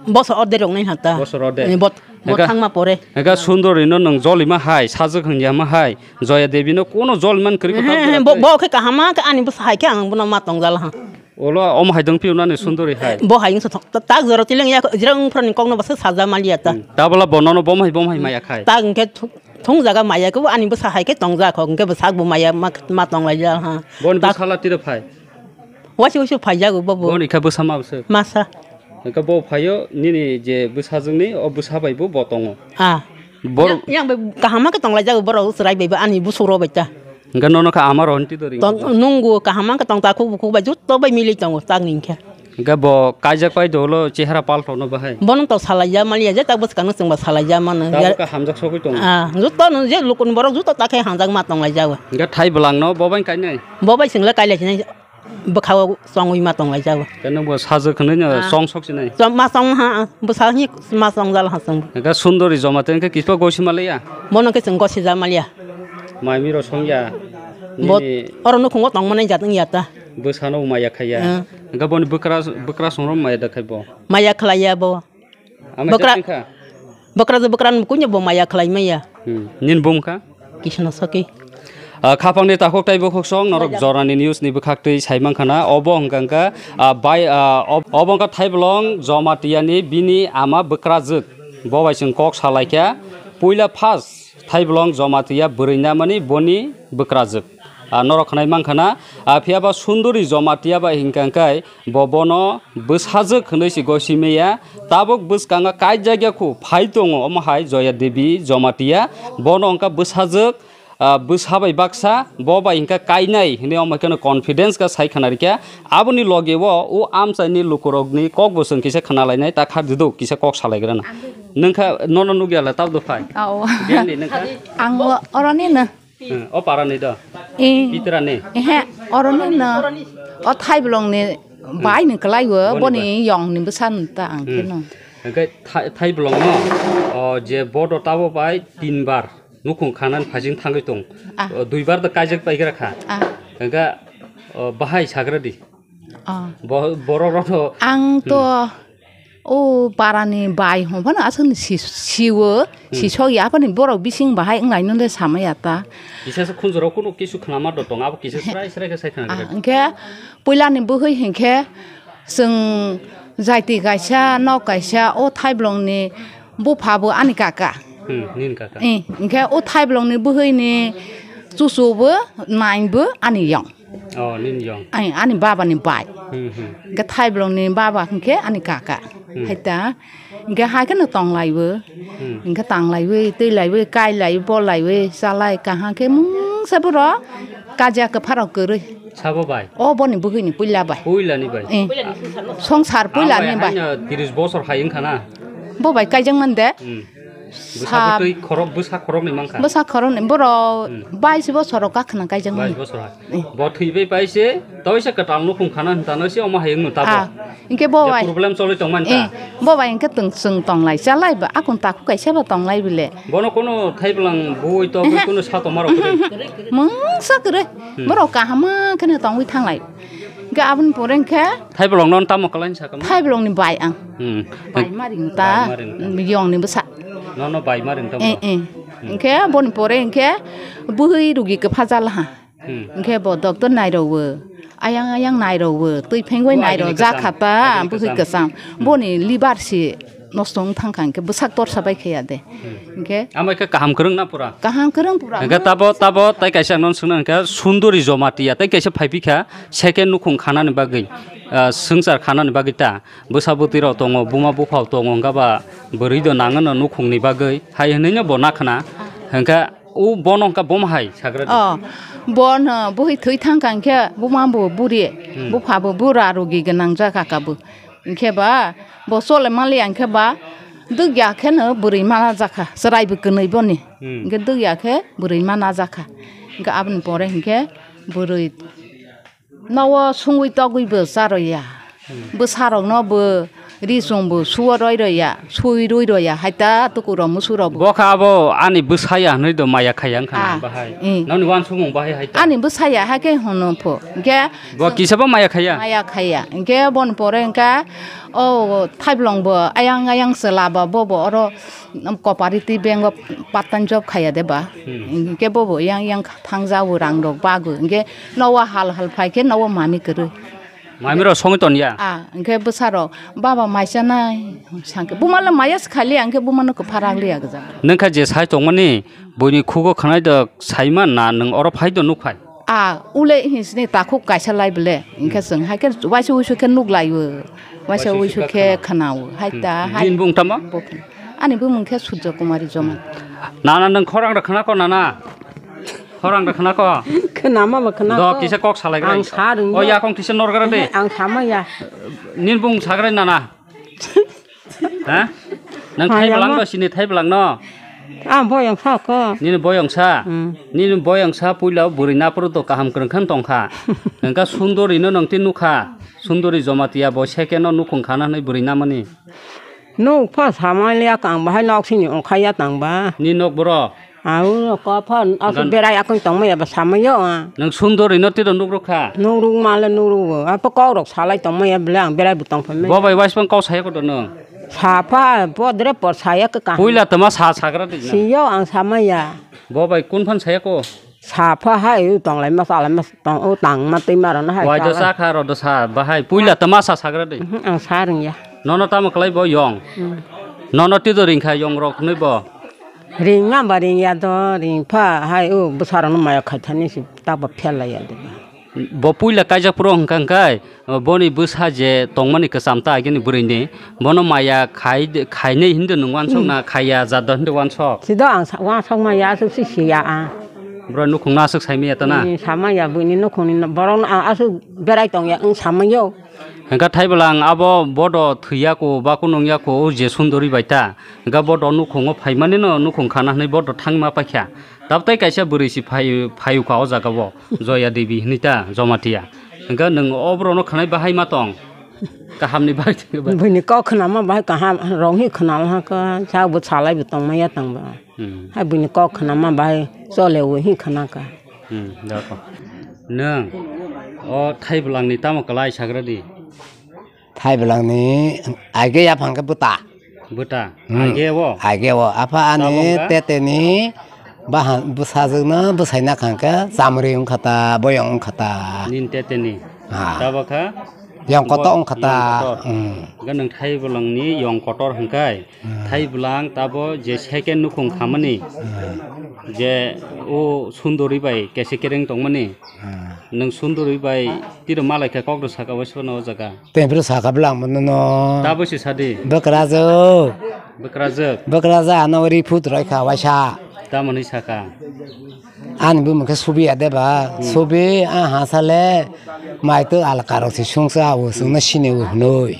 Bosor order rok nai hata. Bosor order. Eh, bot-, bot thangma pore. Ega Sundori no nwng jolima hai, sajwk hwngyama hai, Joya Devi no kono joliman kwrwi ko. He, he, bo, bo khe kahama khe ani bwsa hai khe ang bono ma tongjal ha. Olo om hai dong piu nani Sundori hai. Bo hai wngsa thok, ta-, tak jora tileng ya, jirang phrani kokno bwsa saja maliya ta. Hmm. Tabla bo nono bom hai, bom hai maya khai. Tak hwnkhe thung jaga maya khe ani bwsa hai khe tongjak kho, hwnkhe bwsak bo maya ma, ma tonglaijak ha. Boni bwsala tiro phai. Waisa waisa phaijago bobo. Boni kha bwsa ma bwswk? Masa. Hwnkhe bo phaio nini je bwsajwkni o bwsa bai bo, bo tongo. Ah. Bor- Yang, yang bai kaham khe tonglaijago borok chwrai bai bo ani bwswk rok bai ta. Hwnkhe nono kha ama rohon twi do ring. Tong nungo kaham khe tong ta khuk bukhuk bai jotto bai milwi tongo tak ni hwnkhe. Hwnkhe bo kaijak pai do ulo chehara paltono bahai. Bono to salaija maliya je tak bwskang no chwngba salaija mano. Tabuk kha hamjak sogwi tongo. Ah, jotto no je lukuni borok jotto ta khe hamjak ma tonglaijago. Hwnkhe thai bwlangno bo bai kainai? Bo bai chwngla kailai sinai. Bwkhao chongwi ma tonglai jago. Khe nwng bo sajwk hwnwi no chong sok sinai? Chong ma chong ha, bwsa hi ma chongjal ha chwng. Hwnkhe Sundori Jamatia hwnkhe kispa gosi malaiya? Bono khe chwng gosi ja maliya. Mai miro songya? Bo nini oro nukhungo tongmani jat wngya ta. Bwsano maya khaiya? Hmm. Hwnkhe boni bwkra, bwkra songrok maya da khai bo? Maya khlaiya bo. Ama bwkra, bwkra je bwkra ni kunya bo maya khlai maya. Hmm. Nini bum kha? Kisno saki. Ah, khapang ni takhuk tai bukhuk song norok jorani news ni bwkhak twi sai mankha na. Obo hwnkha hwnkha, ah, bai, ah, ob-, obo hwnkha Thaibolong Jamatia ni bini ama bwkrajwk. Bo bai chwng kok salai kha. Puila first Thaibolong Jamatia bwrwi namani boni bwkrajwk. Ah, norok khnai mankha na. Ah, phiya ba Sundori Jamatia bai hwnkha hwnkhe bo bono bwsajwk hwnwi se gosi maya. Tabuk bwskango kaijak ya khu phai tongo, omo hai Joya Devi Jamatia. Bono wngkha bwsajwk, Ah, bwsa bai baksa, bo bai hwnkhe kainai hinwi omo kheno confidence khe sai khna rikha. Aboni loge o, o amchaini lukurokni kok bo chwng kisa khna lainai, ta kha duduk kisa kok salaigrana. Nungkha nono nugya la tabdo phai. Ao. Biyangni nungkha? Ang o-, oroni no. Hmm, o parani do? Eh. Pitrani? Ehe, oroni no. O Thaiblongni bai ni kwlai o, boni bai. Boni yongni bwsa no ta ang kheno. Hmm. Hwnkhe Thai-, Thaiblongno, o je bodo tabo bai tin bar. Nukhung khanani phasing thangwi tong. Ah. O, duibar da kaijak paigra kha. Ah. Hwnkha, o, bahai sagra di. Ah. Bo-, borok rokno ang to, hmm, o parani bai hon phano aswkni si-, siwo, hmm, sisok ya phani borok bising bahai wngnai nonde samaya ta. Kisa se khunjurok kunu kisu khnama do tong, abo kisa srai srai khe sai khna. Ah, hwnkhe puilani bwhwi hwnkhe Chwng jaiti kaisa, nok kaisa, o Thaiblongni bupha bo ani kaka. Hmm, nini kaka. Eh, hwnkhe o Thaiblongni bwhwini chuchu bo, nai bo ani yong. Oh, nini yong. Ai, ani baba ni bai. Hmm, hmm. Hwnkhe Thaiblongni baba hwnkhe ani kaka. Hmm. Haita, hwnkhe hai kheno tonglaibo. Hmm. Hwnkhe tanglaiwi, twilaiwi, kailaiwi, bolaiwi, chalai, kaham khe mungsa borok kajia kwpharok kwrwi. Sabo bai? O boni bwhwini puila bai. Puilani bai? Eh. Songsar puilani bai. Haino tris bosor hai wngkha na? Bo bai kaijak man de. Hmm. Bwsa bwtwi khorok, bwsa khoroknwi mankha? Bwsa khoroknwi, borok hmm, bais bosor rok kakhwna kaijak man. Bais bosor hai. Eh. Bo thwibai bai se, toisa kwtal nukhung khana hwntano se omo hai wngno tabo. Ah. Hwnkhe bo bai. Problem choli tongmani ta? Eh, bo bai hwnkhe twng-, chwng tonglai chalai ba, akung takhuk kaisa ba tonglai bile. Bono kono Thaibwlang bui to bui kono sa tongma rok kwrwi? Mungsa kwrwi. Hmm. Borok kaham kheno tongwi thanglai. Hwnkhe aboni pore hwnkhe Thaibwlang no tamo kwlai sakha? Thaibwlang ni bai ang. Hmm. Bai ma ring ta. Bai ma ring ta. Yong ni bwsa. No, no, bai ma ring ta. Eh, eh. Hmm. Hwnkhe boni pore hwnkhe bwhwi rugi kwpha jalaha. Hmm. Hwnkhe bo doctor nairokwo, ayang ayang nairokwo, twi phengwi nairok jakha ta, bwhwi kwcham. Bwhwi kwcham. Hmm. Boni liver se nosto wng thangkha, hwnkhe bwsak torsa bai khaya de. Hmm. Hwnkhe amo khe kaham kwrwng na pura? Kaham kwrwng pura. Hwnkhe tabo, tabo tai kaisa ang nono swngna hwnkhe Sundori Jomatia tai kaisa phaiphikha second nukhung khanani bagwi, ah, swngchar khanani bagwi ta. Bwsa bwtwi rok tongo, buma buphao tongo, hwnkhe ba bwrwi do nangano nukhungni bagwi hai hwnwi no bo nakhna. Hwnkhe O bono wngkha bom hai sagra di. Oh, bono bwhwi thwi thang kha hwnkhe buma bo buri, hmm, bupha bo bura rugi gwnang jakha kabo. Hwnkhe ba bo chole maliya hwnkhe ba dwkya khe no bwrwi mana jakha, chwrai bo kwnwi boni. Hmm. Hwnkhe dwkya khe bwrwi mana jakha. Hwnkhe aboni pore hwnkhe bwrwi Nogo sungwi togwi bo cha rw ya. Hmm. Bwsa rok no bo ri chwng bo suo roi rw ya, sui rwi rw ya, hai ta tuku rok musu rok bo. Bo kha abo ani bwsa ya hwnwi do maya khaya wngkha na bahai. Ah, eh. Noni uansukmung bahai hai ta. Ani bwsa ya hai khe hwno pho. Hwnkhe bo kisa bo maya khaya? Maya khaya. Hwnkhe boni pore hwnkha o Thaiblong bo ayang ayang chwla ba bo bo oro Cooperative bank o part time job khaya de ba. Hmm. Hwnkhe bo bo yang yang thang ja o rang rok bago. Hwnkhe nogo hal hal phai khe nogo mami kwrwi. Mami rok songwi ton ya? Ah, hwnkhe bwsa rok baba mai chanai sang khe buma le maya se khali ya, hwnkhe buma no kwpha rak liya gwja. Nung kha je sai tongmani buini khugo khwnai do sai man na nung oro phai do nuk phai? Ah, ule hinsini takhuk kaisa lai bele. Hwnkhe chwng hai khe waisa wuisu khe nuk lai o. Waisa wuisu khe khna o. Hai ta, hmm, hai. Nini bung tamo? Bo khe. Ani bumung khe Surjo Kumari Joma. Nana, nung khorang rok khna ko, nana? Khorang rok khna ko? Khna ma ba khna ko. Do, kisa kok salai gra. Ang sa rung. O, yakong kisa nor gra de. Ang sa ma ya. Nini bung sagra, nana? Ha? Nang Thai belak no, sini Thai belak no? Ah, boyong sa ko. Nini boyong sa? Hmm. Nini boyong sa puila bwrwi napro to kaham kwrwng khan tong kha. Hwnkha Sundori no nang tin nukha. Sundori Jomatia bo second no nukhung khana hwnwi bwrwi namani. Nuk pha samai liya kang bahai nok sini ongkhai ya tang ba. Ni nok boro? Au, ko phan, aku berai aku tongmaya ba samaya, ah. Nang Sundori no tiro nukrukha? Nukruk male nukrugo. Apa kok rok salai tongmaya bele ang berai butong phan. Bo bai waisbang kok saya ko dono? Sapha, podre por saya ke kah. Puila tama sa sagra di na. Siyo ang samaya. Bo bai kun phan saya ko? Sapha hai u tonglai ma salai ma tong u tang ma twi ma rana hai. Wai do sa kha ro do sa bahai. Puila tama sa sagra di. Mhm, ang sa ring ya. Nono tamo klai bo yong. Hmm. Nono tido ring kha yong rok nui bo. Ring ma ba ring ya do, ring pha hai o bwsarok no maya khai thani si ta ba phel lai ya de ba. Bo puila kaijak phuru hwnkha hwnkhe, boni bwsa je tongmani kwcham ta agini bwrwi ni, bono maya khai, khainai hindu nung wansok na khaiya jat do hindu wansok. Sido ang sa-, wansok maya aswk si siya a. Bro nukhung no aswk saimaya tana? Samaya buini nukhungni borok no aswk berai tongya wng samayo. Hingkha thaibalang abo bodo thwiya ko ba kunung ya ko o je sundori bai ta. Hingkha bodo nukhungo phaimani no nukhung khana hinwi bodo thangma paikha. Tabtai kaisa bwrwi si phai phai ukha o jaga o Joya Devi hinwi ta Jamatia. Hingkha nwng o borok no khanai bahai ma tong. Kaham ni bai. Buini kok khwnama bai kaham rong hi khwnal ha ka sa bo salai bo tongmaya tang ba. Hmm. Hai buini kok khwnama bai chole o hi khwnaka. Hmm, dako. Nwng o thaibalang ni tamo kwlai sagra di. Thaibalang ni aige yaphang khe bwta. Bwta. Hmm. Aige o. Aige o. Apha ani tete ni bahan bwsajwk no bwsai na khang khe chamri wngkha ta, boyong wngkha ta. Nin tete ni. Ha. Tabo kha. Yong kotor wngkha ta. Yong kotor. Hmm. Ga nwng thaibalang ni yong kotor hwnkhe. Hmm. Thaibalang tabo je second nukhung khamani. Hmm. Je o sundori bai kese kereng tongmani. Hmm. Nwng sundori bai tiro malai khe kok rw saka waisa no o jaga. Tei bwrwi saka bwlang mano no. Tabo se sadi. Bwkrajwk. Bwkrajwk. Bwkrajwk ano ri phut roi kha waisa. Tamo ni saka. Ani bumung khe subi ya de ba. Hmm. Subi a ha sale mai to alka rok se sungsa o sungna sini o hnoi.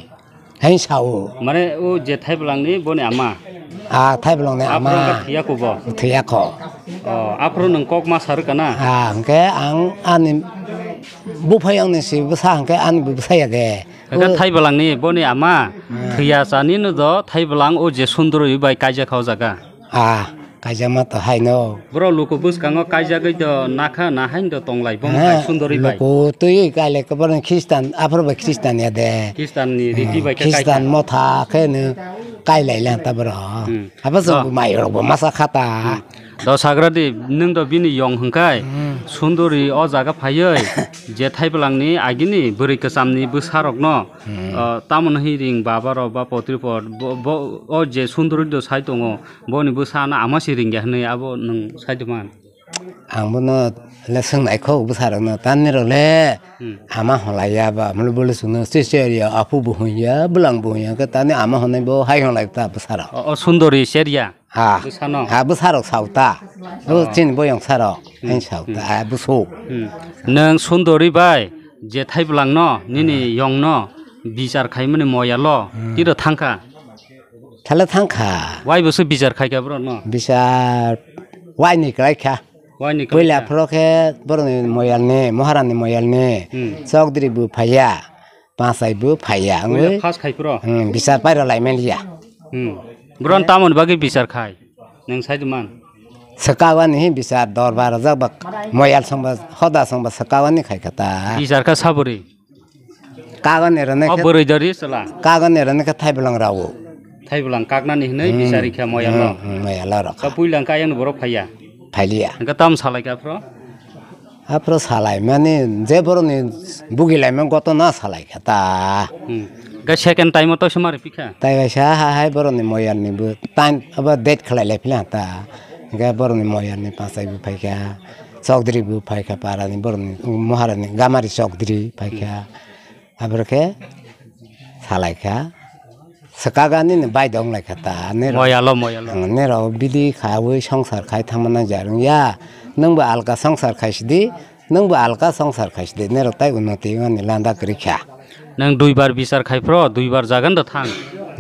Hain sao. Mane o je thaibalang ni boni ama. A thaibalang ni ama. Aphuru wngkha thwiya kubo. Thwiya kho. O aphuru nwng kok ma sarwkha na? A hwnkhe ang ani buphai ang ni si bwsa hwnkhe ani bwsa ya de. Hwnkhe thaibalang ni boni ama. Hmm. Thwiya chani no do thaibalang o je sundori bai kaijak kha o jaga. A kaijama to haino. Bro luku bwskango kaijagwi do nakha na haino do tonglai bom hai sundori bai. Luku twi kaile kwbangni Khristan aphuru bai Khristan ya de. Khristan ni riti bai khe Khristan kaikha. Motha khe no kailai lang ta bro. Hmm. Abo jong mai rok bo masa khata. Hmm. Do sagra di nwng do bini yong hwnkhe sundori o jaga phaiwi je thaibalang ni agini bwrwi kwcham ni bwsa rok no. Hmm. O, tamo no hi ring baba rok ba potri pot bo, bo, o je sundori do sai tongo. Boni bwsano ama se ringya hwnwi abo nwng sai tongma? Ang bono le swngnai kho bwsarokno, tamni rok le ama holai ya ba, amlo bole chwngno se cherya, aphu bo hwnya, bwlang bo hwnya, khe tamni ama honai bo hai holai ta bwsarok. O, o sundori cherya? Ha. Bwsano? Ha, bwsarok sao ta. O chini boyong sarok, hain sao ta, ha, bwsuk. Hmm. Nwng sundori bai je thaiblangno, nini yongno bichar khaimani moyalo, tiro thangkha? Thale thang kha. Wai bo se bichar khai kha borok no? Bichar wai ni kwlai kha. Wai ni kwlai kha. Puila phoro khe borok ni moyal ni, Moharani moyal ni. Hmm. Chokdri bo phaiya, Panchai bo phaiya. Puila wngwi, first khai phoro? Hmm, bichar paira lai man liya. Hmm. Borok no tamoni bagwi bichar khai? Nwng sai man. Swkagani hi bichar dorbar rwjak ba moyal songba hoda songba swkagani khai kha ta. Bichar kha saburi? Kagan erane. O khe bwrwi dori chwla. Kagan erane khe thaibalang rao. Thaibalang kaknani hinwi bichari kha moyalo. Hmm, hmm, moyalo rok. Ta puilang kha ayang borok phaiya. Phailiya. Hingkhe tam salai kha phro? Aphro salai mani je borokni bugi laimani goto na salai kha ta. Hmm. Ga second time o toisa mari pikha. Tai waisa ha hai borokni moyalni bo time abo date khlai lai phila ta. Ga borokni moyalni Panchai bo phaikha. Chokdri bo phaikha parani borokni Moharani Gamari Chokdri phaikha. Aborokhe salaikha. Swkagani ni bai dong laikha ta. Nero. Moyalo, moyalo. Ang nero bidi khawi songsar khai thangmana jarung ya. Nwngbo alka songsar khai sidi, nwngbo alka songsar khai sidi. Nero tai unnoti wngmani landa kwrwi kha. Nwng duibar bichar khai phro, duibar jagan da thang.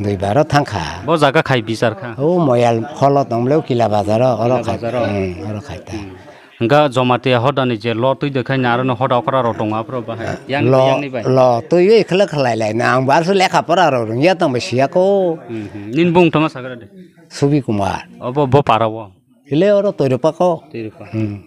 Duibar o thangkha. Bo jaga khai bichar kha. O moyal holo tongmle o Kila Bazar o, oro Kila khai. Bazar o. Hmm, oro khai ta. Hmm. Hingkha Jamatia hodani je lo twi de khai na aro no hoda okra rok tongo aphro bahai. Yang lo, yang ni bai. Lo twi wi khlak khlai lai na ang bar su lekha pora rok rung ya tong bai siya ko. Hmm, hmm. Nin bung tama sagra de. Subi Kumar. Obo bo para wo. Ile oro Toiropa ko. Toiropa. Hmm.